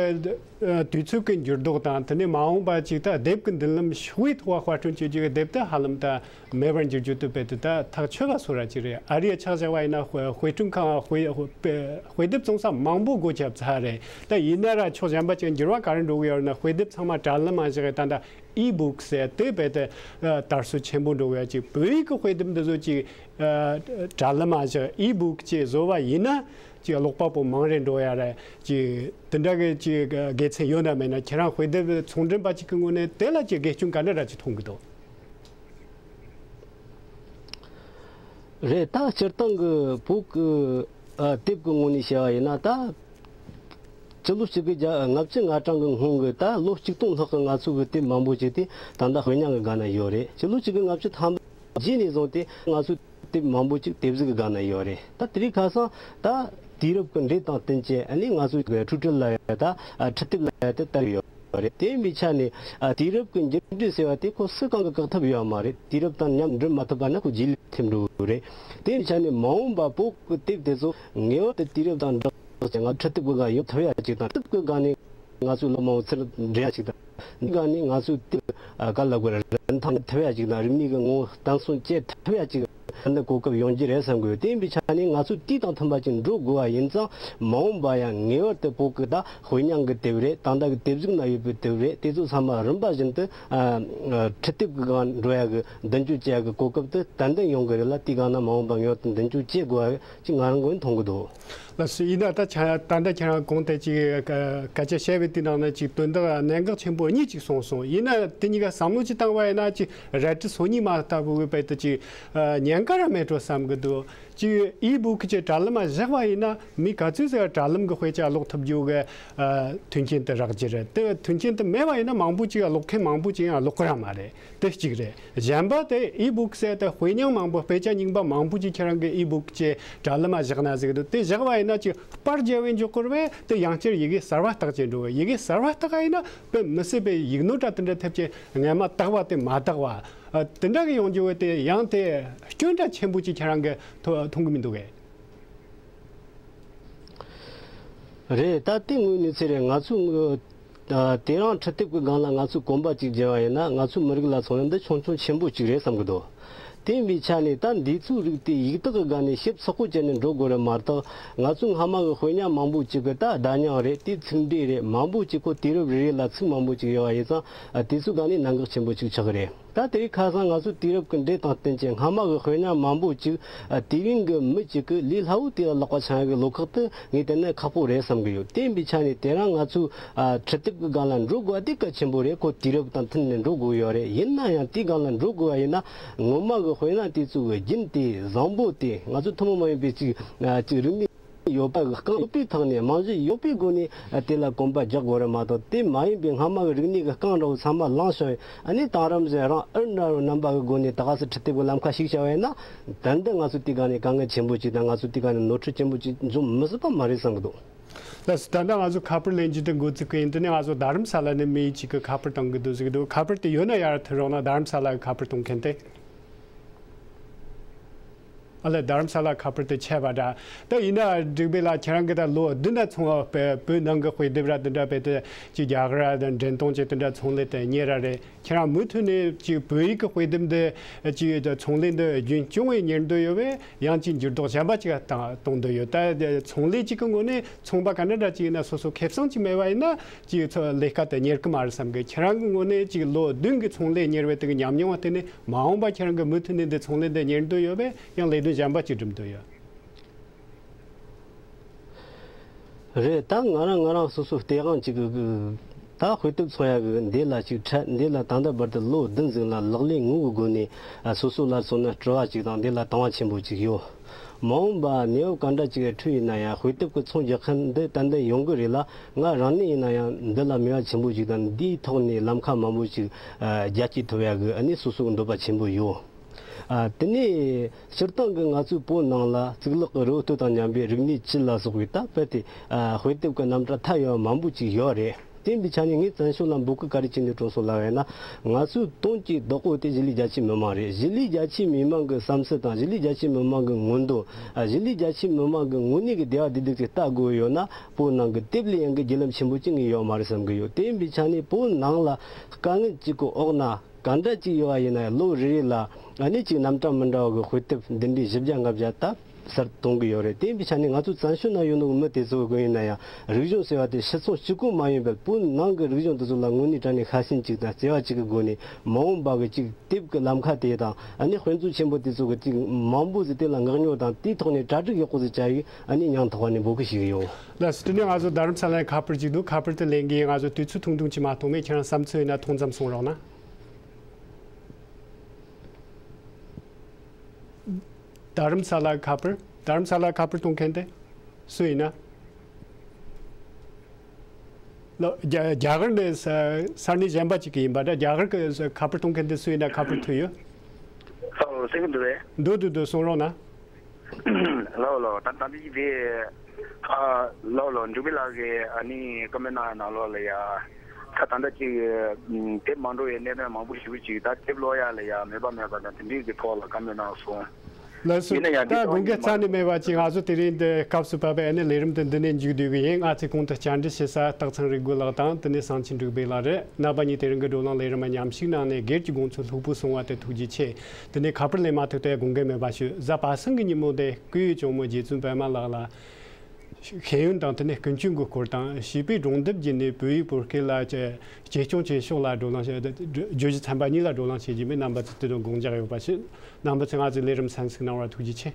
ཨ་དུས་ཚོད་ཀྱི་འགྱུར་ལྡོག་དང་། དེ་ནས་མ་འོངས་པ་ཅིག་ད་དེབ་ཀྱི་མདུན་ལམ་ཕྱོགས་ཡོངས་ཐོག་དཔར་སྐྲུན་བྱེད་རྒྱུ་གི་དེབ་དེ་ཧ་ལམ་ད་མེད་པར་འགྱུར་རྒྱུ་དེ་རྦད་དེ་ད་ཐག་ཆོད་པ་བཟོ་འདྲ་ཅིག་རེད། ཨ་རིའི་ཆ་བཞག་པ་ཡིན་ན་དཔེ་དཔེ་སྐྲུན་ཁང་དཔེ་དཔེ་དཔེ་དེབ་བཙོང་ས་མང་པོ་སྒོ་བརྒྱབ་ཚར་རེད། ད་ཡིན་ན་ར་ཕྱོགས་གཞན་པ་ཅིག་འགྱུར་བ་ག་རེ་འགྲོ་གི་ཡོད་རེད་ན། དཔེ་དེབ་ཚང་མ་དྲ་ལམ་མ་བཞག་གི་ད་ད་ཨི་བུག་ཟེར་དེ་རྦད་དེ་ཨ་དར་སྲོལ་ཆེན་པོ་འགྲོ་གི་ཡོད། ཅིག་བོད་ཡིག་གི་དཔེ་དེབ་འདི་ཚོ་ཅིག་ཨ་དྲ་ལམ་མ་བཞག་ཨི་བུག་ཅིག་བཟོ་བ་ཡིན་ན། ཅིག་ཀློག་པ་པོ་མང་རེ་འགྲོ་ཡ་རེད། ཅིག་དེ་འདྲ་གི་ཅིག་དགེ་མཚན་ཡོད་ན་མེད་ན། ཁྱེད་རང་དཔེ་དེབ་ཚོང་མགྲོན་པ་ཅིག་གི་ངོས་ནས་དེ་ལ་ཅིག་དགེ་སྐྱོན་ག་འདྲ་འདྲ་ཅིག་མཐོང་གི་འདུག་རེད། ད་སྤྱིར་བཏང་གི་བོད་ཀྱི་ཨ་དེབ་ཀྱི་ངོས་ནས་བཤད་པ་ཡིན་ན། ད་སྤྱི་ལོ་གཅིག་དགུ་བརྒྱ་ལྔ་བཅུ་ང་གྲངས་ཀྱི་སྔོན་གྱི་ད་ལོ་གཅིག་སྟོང་ལྷག་གི་ང་ཚོ་གི་དེབ་མང་པོ་ཅིག་དེ་ད་ལྟ་དཔེ་རྙིང་གི་སྒང་ན་ཡོད་རེད། སྤྱི་ལོ་གཅིག་དགུ་ལྔ་བཅུ་ཐམ་པ་རྗེས་ནས་བཟུང་སྟེ་ང་ཚོའི་དེབ་མང་པོ་ཅིག་དེབ་གཟུགས་ཀྱི་སྒང་ན་ཡོད་རེད། ད་དེ་རིང་ཁ་སང་ད་དུས་རབས་ཀྱི་འགྲོས་དང་བསྟུན་བྱས་ཨ་ནི་ང་ཚོའི་འཕྲུལ་ཁྲིད་ལབ་ཡ་ད་ཨ་འཕྲུལ་དེབ་ལབ་ཡ་དེ་དར་ཡོད་རེད། དེ་ཡིན་པའི་ཆ་ནས་ཨ་དུས་རབས་ཀྱི་འགྱུར་འགྲོས་ཟེར་བ་དེ་ཁོ་སུ་གང་གིས་བཀག་ཐབས་ཡོད་མ་རེད། དུས་རབས་དང་མཉམ་འགྲོ་མ་ཐུབ་པ་ན་ཁོ་རྗེས་ལུས་ཐེབས་འགྲོ་གི་རེད། དེ་ཡིན་ཆ་ནས་མ་འོངས་པ་བོད་ཀྱི་དེབ་དེ་ཚོ་ངེས་པར་དུ་དུས་རབས་དང་འགྲོས་ཀྱི་ང་འཕྲུལ་དེབ་ཀྱི་སྒང་ཡོང་ཐུབ་ཡ་ཅིག་དང་། དེབ་ཀྱི་སྒང་ནས་ང་ཚོའི་ལོ་མང་པོ་ཚུར་འདྲེན་ཡ་ཅིག་དང་། འདི་སྒང་ནས་ང་ཚོའི་དེབ་ཨ་ག་ལ་དགོས་ར་རིན་ཐང་ཐུབ་ཡ་ཅིག་དང་། རིག་གནས་ཀྱི་ངོ་བོ་བརྟན་སྲུང་བྱེད་ཐུབ་ཡ་ཅིག་འདི་གོ་སྐབས་ཡོང་རྒྱུ་རེད་བསམ་གི་ཡོད། དེ་ཡིན་པའི་ཆ་ནས་ང་ཚོས་དུས་དང་མཐུན་པ་ཅིག་འགྲོ་དགོས་པ་ཡིན་ཙང་། མ་འོངས་པ་ཡང་ངེས་པར་དུ་བོད་ཀྱི་ད་དཔེ་རྙིང་གི་དེབ་རེད། ད་ལྟ་གི་དེབ་གཟུགས་ན་ཡོད་པའི་དེབ་རེད། དེ་ཚོ་ཚང་མ་རིམ་པ་བཞིན་དུ་ཨ་ཨ་འཕྲུལ་དེབ་ཀྱི་སྒང་འགྲོ་ཡ་གི་མདུན་སྐྱོད་བྱེད་ཡ་གི་གོ་སྐབས་དེ་ཏན་ཏན་ཡོང་གི་རེད་ལ། དེའི་སྒང་ན་མ་འོངས་པ་ངེས་པར་དུ་མདུན་སྐྱོད་བྱེད་དགོས་པ་ཅིག་ང་རང་ངོས་ནས་མཐོང་གི་འདུག་ལགས་སོ། ཡིན་ན་ད་ཆ་ད་ལྟ་ཁྱེད་རང་གོང་དེ་ཅིག་སྐད་ཆ་བཤད་པའི་དེའི་ནང་ནས་ཅིག་དོན་དག་གནད་འགག་ཆེན་པོ་གཉིས་ཅིག་གསུངས་སོང་། ཡིན་ན་དེ་གཉིས་ཀ་བསམ་བློ་ཅིག་བཏང་བ་ཡིན་ན། ཅིག་རལ་གྲི་སོ་གཉིས་མ་ལྟ་བུའི་དཔེ་དེ་ཅིག་ཉེན་ཁ་ར་མེད་འགྲོ་བསམ་གི་འདུག་ཅིག་ཨི་བུག་ཅིག་དྲ་ལམ་མ་བཞག་པ་ཡིན་ན། མི་ག་ཚོད་ཟིག་དྲ་ལམ་གི་དཔེ་ཆ་ཀློག་ཐུབ་རྒྱུ་གི་ཨ་མཐུན་རྐྱེན་དེ་རག་རྒྱུ་རེད། དེ་མཐུན་རྐྱེན་དེ་མེད་པ་ཡིན་ན་མང་པོ་ཅིག་ཀློག་མཁན་མང་པོ་ཅིག་ཡང་ཀློག་གི་ར་མ་རེད། དེ་གཅིག་རེད། གཞན་པ་དེ་ཨི་བུག་ཟེར་དེ་དཔེ་རྙིང་མང་པོ། དཔེ་ཆ་རྙིང་པ་མང་པོ་ཅིག་ཁྱེད་རང་གི་ཨི་བུག་ཅེས་དྲ་ལམ་མ་བཞག་ན་ཟེར་གི་འདུག་དེ་བཞག་པ་ཡིན་ན་ཅིག་པར་རྒྱབ་པའི་འཇོག་སྐོར་བས་དེ་ཡང་བསྐྱར་ཡི་གེ་གསར་པ་བཏགས་ཅེས་འགྲོ་བས། ཡི་གེ་གསར་པ་བཏགས་པ་ཡིན་ན་དཔེ་མི་སྲིད་པའི་ཡིག་ནོར་འདྲ་དེ་འདྲ་ཐེབས་ཅེས། སྔ་མ་བཏགས་པ་དེ་མ་བཏགས་པ་ཨ་དེ་འདྲ་གི་ཡོང་རྒྱུ་བས། དེ་ཡང་དེ་སྐྱོན་འདྲ་ཆེན་པོ་ཅིག་ཁྱེད་རང་གི་ཐོ་མཐོང་གི་མི་འདུག་གས། རེད། ད་དེ་དངོས་གནས་ཚེ་རེད། ང་ཚོ་ཨ་དེ་རིང་འཕྲུལ་དེབ་ཀྱི་སྒང་ལ་ང་ཚོས་གོམ་པ་གཅིག་བརྒྱབ་པ་ཡིན་ན། ང་ཚོའི་མི་རིགས་ལ་མཚོན་ན་འདི་ཆུང་ཆུང་ཆེན་པོ་གཅིག་རེད་བསམ་གི་འདུག་དེ་ཡིན་པའི་ཆ་ནས་ད་འདི་ཚོའི་རིགས་དེ་ཡིག་ཐོག་གི་སྒང་ནས་ཞིབ་ཚགས་པོ་བྱས་ནས་འགྲོ་དགོས་རེད་མ་གཏོགས། ང་ཚོའི་སྔ་མ་གི་དཔེ་རྙིང་མང་པོ་གཅིག་གི་ད་བརྡ་རྙིང་རེད། དེ་ཚིག་འགྲེལ་རེད། མང་པོ་གཅིག་ཁོ་དུས་རབས་རེ་རེ་ལ་ཚིག་མང་པོ་གཅིག་ཡོད་པ་ཡིན་ཙང་། ཨ་དེ་ཚོའི་སྒང་ནས་གནད་འགག་ཆེན་པོ་གཅིག་ཆགས་གི་རེད། ད་དེ་རིང་ཁ་སང་ང་ཚོའི་དུས་རབས་ཀྱི་འགྲོས་དང་བསྟུན་ཅིང་སྔ་མ་གི་དཔེ་རྙིང་མང་པོ་ཅིག་ཨ། དེ་རིང་གི་མི་གཅིག་གིས་ལས་སླ་བོ་དེ་ལ་ལག་པ་འཆང་ཡག་གི་བློ་ཁོག་དེ་ངས་བལྟས་ན་ཁག་པོ་རེད་བསམ་གི་ཡོད། དེ་ཡིན་པའི་ཆ་ནས་དེ་རིང་ང་ཚོས་ཨ། འཕྲུལ་དེབ་ཀྱི་སྒང་ལ་འགྲོ་དགོས་པ་དེ་གལ་ཆེན་པོ་རེད། ཁོ་དུས་རབས་དང་མཐུན་ནས་འགྲོ་དགོས་ཡོད་རེད། ཡིན་ན་ཡང་དེའི་སྒང་ལ་འགྲོ་དགོས་པ་ཡིན་ན་ངོ་མ་གི་དཔེ་རྙིང་དེ་ཚོ་གི་རྒྱུན་དེ་བཟང་པོ་དེ་ང་ཚོ་ཐུན་མོང་མ་ཡིན་པའི་ཅིག་ཨ། ཅིག་རིག་གནས་ཡོད་པ་གི་རྐང་ཡོད་པའི་ཐོག་ནས་རྨང་གཞི་ཡོད་པའི་སྒོ་ནས་དེ་ལ་གོམ་པ་རྒྱག་དགོས་རེད་མ་གཏོགས། དེ་མ་ཡིན་པའི་སྔ་མ་གི་རིག་གནས་ཀྱི་རྐང་འདྲ་བོ་ཚང་མ་བླངས་བྱས། ཨ་ནི་དེང་རབས་ཅན་རང་ཨར་འདྲ་བོ་རྣམ་པ་གི་སྒོ་ནས་ད་ག་སེ་འཕྲུལ་དེབ་ཀྱི་ལམ་ཁ་ཞུགས་བྱས་པ་ཡིན་ན། ད་ལྟ་ང་ཚོ་དེའི་སྒང་ནས་དཀའ་ངལ་ཆེན་པོ་ཅིག་དང་ང་ཚོ་དེའི་སྒང་ནས་ནོར་འཁྲུལ་ཆེན་པོ་ཅིག་འབྱུང་མི་སྲིད་པ་མ་རེད་བསམ་གི་འདུག་ལགས་སོ། ད་ལྟ་ང་ཚོ་ཁ་པར་ལེན་རྒྱུ་དེ་འགོ་བཙུགས་གི་ཡིན། དེ་ནས་ང་ཚོ་རྡ་རམ་ས་ལ་ནས་མི་གཅིག་གིས་ཁ་པར་གཏོང་གི་འདུག་ཟེར་གི་འདུག་ཁ་པར་དེ་ཡོད་ན་ཡར་ཐོན་རོགས་གནང་། རྡ་རམ་ས་ལ་གི་ཁ་པར་གཏོང་མཁན་དེ། ཨ་ལས། རྡ་རམ་ས་ལ་ཁ་པར་དེ་ཆད་པ་འདྲ། ད་ཡིན་ན་འགྲིག་པས་ལ། ཁྱེད་རང་གིས་ད་ལོ་བདུན་ན་ཚོང་བ་བོད་ནང་གི་དཔེ་དེབ་ར་དེ་འདྲ་བས་དེ་ཅིག་རྒྱ་གར་ར་དང་འགྲེམས་སྟོན་ཅིག་དེ་འདྲ་ཚོང་ལས་དེ་གཉེར་ར་རེད། ཁྱེད་རང་མུ་མཐུད་ནས་ཅིག་བོད་ཡིག་གི་དཔེ་དེབ་འདི་ཅིག་ཚོང་ལས་འདི་རྒྱུན་སྐྱོང་བའི་གཉེར་འདོད་ཡོད་པས། ཡང་ཅིག་འགྱུར་ལྡོག་གཞན་པ་ཅིག་བཏང་གཏོང་འདོད་ཡོད། ད་ཚོང་ལས་ཅིག་གི་ངོས་ནས་ཚོང་པ་ག་འདྲ་འདྲ་ཅིག་ཡིན་ན་སོ་སོ་ཁེ་བཟང་ཅིག་མེད་པ་ཡིན་ན་ཅིག་ཚོ་ལས་ཀ་དེ་གཉེར་གི་མ་རེད་བསམ་གི། ཁྱེད་རང་གི་ངོས་ནས་ཅིག་ལོ་བདུན་གི་ཚོང་ལས་གཉེར་བའི་དེ་གི་ཉམས་མྱོང་བ་དེ་ནས། མ་འོངས་པ་ཁྱེད་རང་གིས་མུ་མཐུད་ནས་འདི་ཚོང་ལས་འདི་གཉེར་འདོད་ཡོད་པས། ཡང་ལས་དོན་གཞན་པ་ཅིག་སྒྲུབ་འདོད་ཡོད། རེད། ད་ང་རང་ང་རང་སོ་སོ་སྟེས་དབང་ཅིག་གི་ད་དཔེ་དེབ་ཚོང་ཡག་གི་འདི་ལ་ཅིག་འཕྲད། འདི་ལ་ད་ལྟ་བར་དུ་ལོ་བདུན་ཟིན་ལ་ལག་ལེན་དངོས་ཀྱི་སྒོ་ནས་ཨ། སོ་སོ་ལ་སོང་ན་སྤྲོ་བ་ཅིག་དང་འདི་ལ་དང་བ་ཆེན་པོ་ཅིག་ཡོད། མ་འོངས་པ་གནས་བབ་ག་འདྲ་ཅིག་འཕྲོད་ཡིན་ན་ཡང་དཔེ་དེབ་ཀྱི་ཚོང་རྒྱག་མཁན་འདི་ཏན་ཏན་ཡོང་གི་རེད་ལ། ང་རང་ནས་ཡིན་ན་ཡང་འདི་ལ་མོས་པ་ཆེན་པོ་ཅིག་དང་། འདིའི་ཐོག་ནས་ལམ་ཁ་མང་པོ་ཅིག་ཨ། རྒྱ་སྐྱེད་ཐུབ་ཡག་གི་ཨ་ནི་སོ་སོ་གི་འདོད་པ་ཆེན་པོ་ཡོད། ཨ། དེ་ནས་སྤྱིར་བཏང་གི་ང་ཚོའི་བོད་ནང་ལ་གཙུག་ལག་གི་རི་བོ་སྟོད་དང་མཉམ་པའི་རིག་གནས་བཅུ་ལ་སོགས་པའི་ད་དཔེ་དེ་ཨ། དཔེ་དེབ་ཀྱི་རྣམ་གྲངས་ཐ་ཡོད་མང་པོ་ཅིག་ཡོད་རེད། དེ་ཡིན་པའི་ཆ་ནས་ངས་བཙན་བྱོལ་ལ་འབོད་སྐུལ་ག་རེ་བྱེད་འདོད་བྱུང་སོང་ལབ་ཡིན་ན། ང་ཚོའི་དོན་གྱི་བདག་པོ་དེ་གཞིས་ལུས་རྒྱ་ཆེའི་མི་མང་རེད། གཞིས་ལུས་རྒྱ་ཆེའི་མི་མང་གི་བསམ་ཚུལ་དང་གཞིས་ལུས་རྒྱ་ཆེའི་མི་མང་གི་མངོན་འདོད། ཨ། གཞིས་ལུས་རྒྱ་ཆེའི་མི་མང་གི་དངོས་གནས་ཀྱི་བདེ་བ་བདེ་སྡུག་ཅིག་ལྟ་དགོས་ཡོད་ན། བོད་ནང་གི་དེབ་ལེན་ཡག་གི་བརྒྱུད་ལམ་ཆེན་པོ་གཅིག་ངས་ཡོད་མ་རེད་བསམ་གི་ཡོད། དེ་ཡིན་པའི་ཆ་ནས་བོད་ནང་ལ་དཀའ་ངལ་གཅིག་གི་འོག་ན། ག་འདྲ་ཅིག་ཡོད་པ་ཡིན་ན་ཡང་ལོ་རེ་རེ་ལ་ཨ་ནི་ཅིག་རྣམ་གྲངས་མི་འདྲ་བ་གི་དཔེ་དེབ་འདི་འདྲའི་བཞི་བརྒྱ་ལྔ་བརྒྱ་ད་གསར་གཏོང་གི་ཡོད་རེད། དེ་ཡིན་པའི་ཆ་ནས་ང་ཚོ་བཙན་བྱོལ་ན་ཡོད་ནོ་གི་མི་དེ་ཚོ་གི་ཡིན་ན་ཡང་རིག་གཞུང་ཟེར་བ་དེ་ཕྱི་ཚོང་གཅིག་པུ་མ་ཡིན་པར་བོད་ནང་གི་རིག་གཞུང་དེ་ཚོ་ལ་དངོས་གནས་དྲང་གནས་ཤ་ཞེན་ཅིག་དང་བརྩེ་བ་ཅིག་གི་སྒོ་ནས་མ་འོངས་པ་གི་ཅིག་དེབ་ཀྱི་ལམ་ཁ་དེ་དང་། ཨ་ནི་དཔེ་མཛོད་ཆེན་པོ་དེ་ཚོ་གི་ཅིག་མང་པོ་ཟིག་དེ་ལ་མངགས་ཉོ་དང་དེའི་ཐོག་ནས་གྲ་སྒྲིག་ཡག་པོ་ཟིག་བྱ་ཡི་ཨ་ནི་སྙིང་ཐག་པ་ནས་འབོད་སྐུལ་ཞུ་གི་ཡོད། ལགས་སོ། དེ་ནས་ང་ཚོ་རྡ་རམ་ས་ལའི་ཁ་པར་ཅིག་འདུག་ཁ་པར་དེ་ལེན་གི་ཡིན། ང་ཚོ་དུས་ཚོད་ཐུང་ཐུང་ཅིག་མ་གཏོང་མེད། ཁྱེད་རང་བསམ་ཚུལ་ཡིན་ན་ཐུང་ཙམ་གསུང་རོགས་གནང་། རྡ་རམ་ས་ལ་ཁ་པར། རྡ་རམ་ས་ལ་ཁ་པར་གཏོང་མཁན་དེ་སུ་ཡིན་ན། ལོ། རྒྱ། རྒྱ་གར་ནས་ས། ས་གནས་གཞན་པ་ཅིག་གི་ཡིན་པ་འདྲ། རྒྱ་གར་གི་ཁ་པར་གཏོང་མཁན་དེ་སུ་ཡིན་ན་ཁ་པར་ཐོས་ཡོད། ལགས་སོ། གསན་གྱི་འདུག་པས། འདུག་འདུག་འདུག་གསུང་རོགས་གནང་། ལགས་ལགས། ད་ད་ལྟ་ཅིག་དེ། ཨ། ལགས་ལགས། འབྲུག་པའི་ལགས་ཀྱིས་ཨ་ནི་བཀའ་མོལ་གནང་ནང་ལོགས་ལ་ཡ། ད་ད་ལྟ་ཅིག་དེབ་མ་འགྲོ་བའི་གནད་དོན་མང་པོ་ཞིག་ཅིག་ད་དེབ་ཀློག་ཡག་ལ་ཡ་མོས་པ་མེད་པ་དང་དེ་འདྲའི་གི་ཐོག་ལ་བཀའ་མོལ་གནང་སོང་། ལགས་སོ། ཡིན་ན་ཡང་ད་དགོངས་འགལ་རྩ་ནས་མེད་པ་ཅིག་ང་ཚོ་དེ་རིང་འདི་སྐབས་སུ་བབས་པའི་ཨ་ནི་ལས་རིམ་དེ་འདི་ནས་མཇུག་བསྡུ་གི་ཡིན། ང་ཚོས་གོང་དུ་བཅར་འདྲི་བྱེད་ས་སྟག་ཚང་རིག་རྒོད་ལགས་དང་དེ་ནས་བསང་ཆེན་འབྲུག་པའི་ལགས་རེད། རྣམ་པ་གཉིས་དེ་རིང་གི་བགྲོ་གླེང་ལས་རིམ་མཉམ་ཞུགས་གནང་ནས་སྒེར་གྱི་དགོངས་ཚུལ་ལྷུག་པོ་གསུང་བ་དེ་ཐུགས་རྗེ་ཆེ། དེ་ནས་ཁ་པར་ལེན་མ་ཐུབ་དེ་དགོངས་འགལ་མེད་པ་ཞུ། གཟའ་པ་སངས་ཀྱི་ཉིན་མོ་དེ་སྐུའི་ཇོ་མོ་རྗེ་བཙུན་པད་མ་ལགས་ལ་ཤེས་ཡོན་དང་དེ་ནས་ཀུན་སྤྱོད་ཀྱི་སྐོར་དང་བྱིས་པའི་སྒྲུང་དེབ་བརྒྱུད་ནས་བོད་ཡིག་བོད་སྐད་ལ་གཅེས་སྐྱོང་བྱེད་ཕྱོགས་ལ་བགྲོ་གླེང་བྱེད། བརྗོད་གཞི་ཚན་པ་གཉིས་ལ་བགྲོ་གླེང་བྱེད་རྒྱུ་མིན། རྣམ་པ་ཚོས་དེ་དོན་དགོངས་འཇགས་ཡོད་པ་ཞུ། རྣམ་པ་ཚོས་ང་ཚོའི་ལས་རིམ་གསན་གཟིགས་གནང་བར་ཐུགས་རྗེ་ཆེ།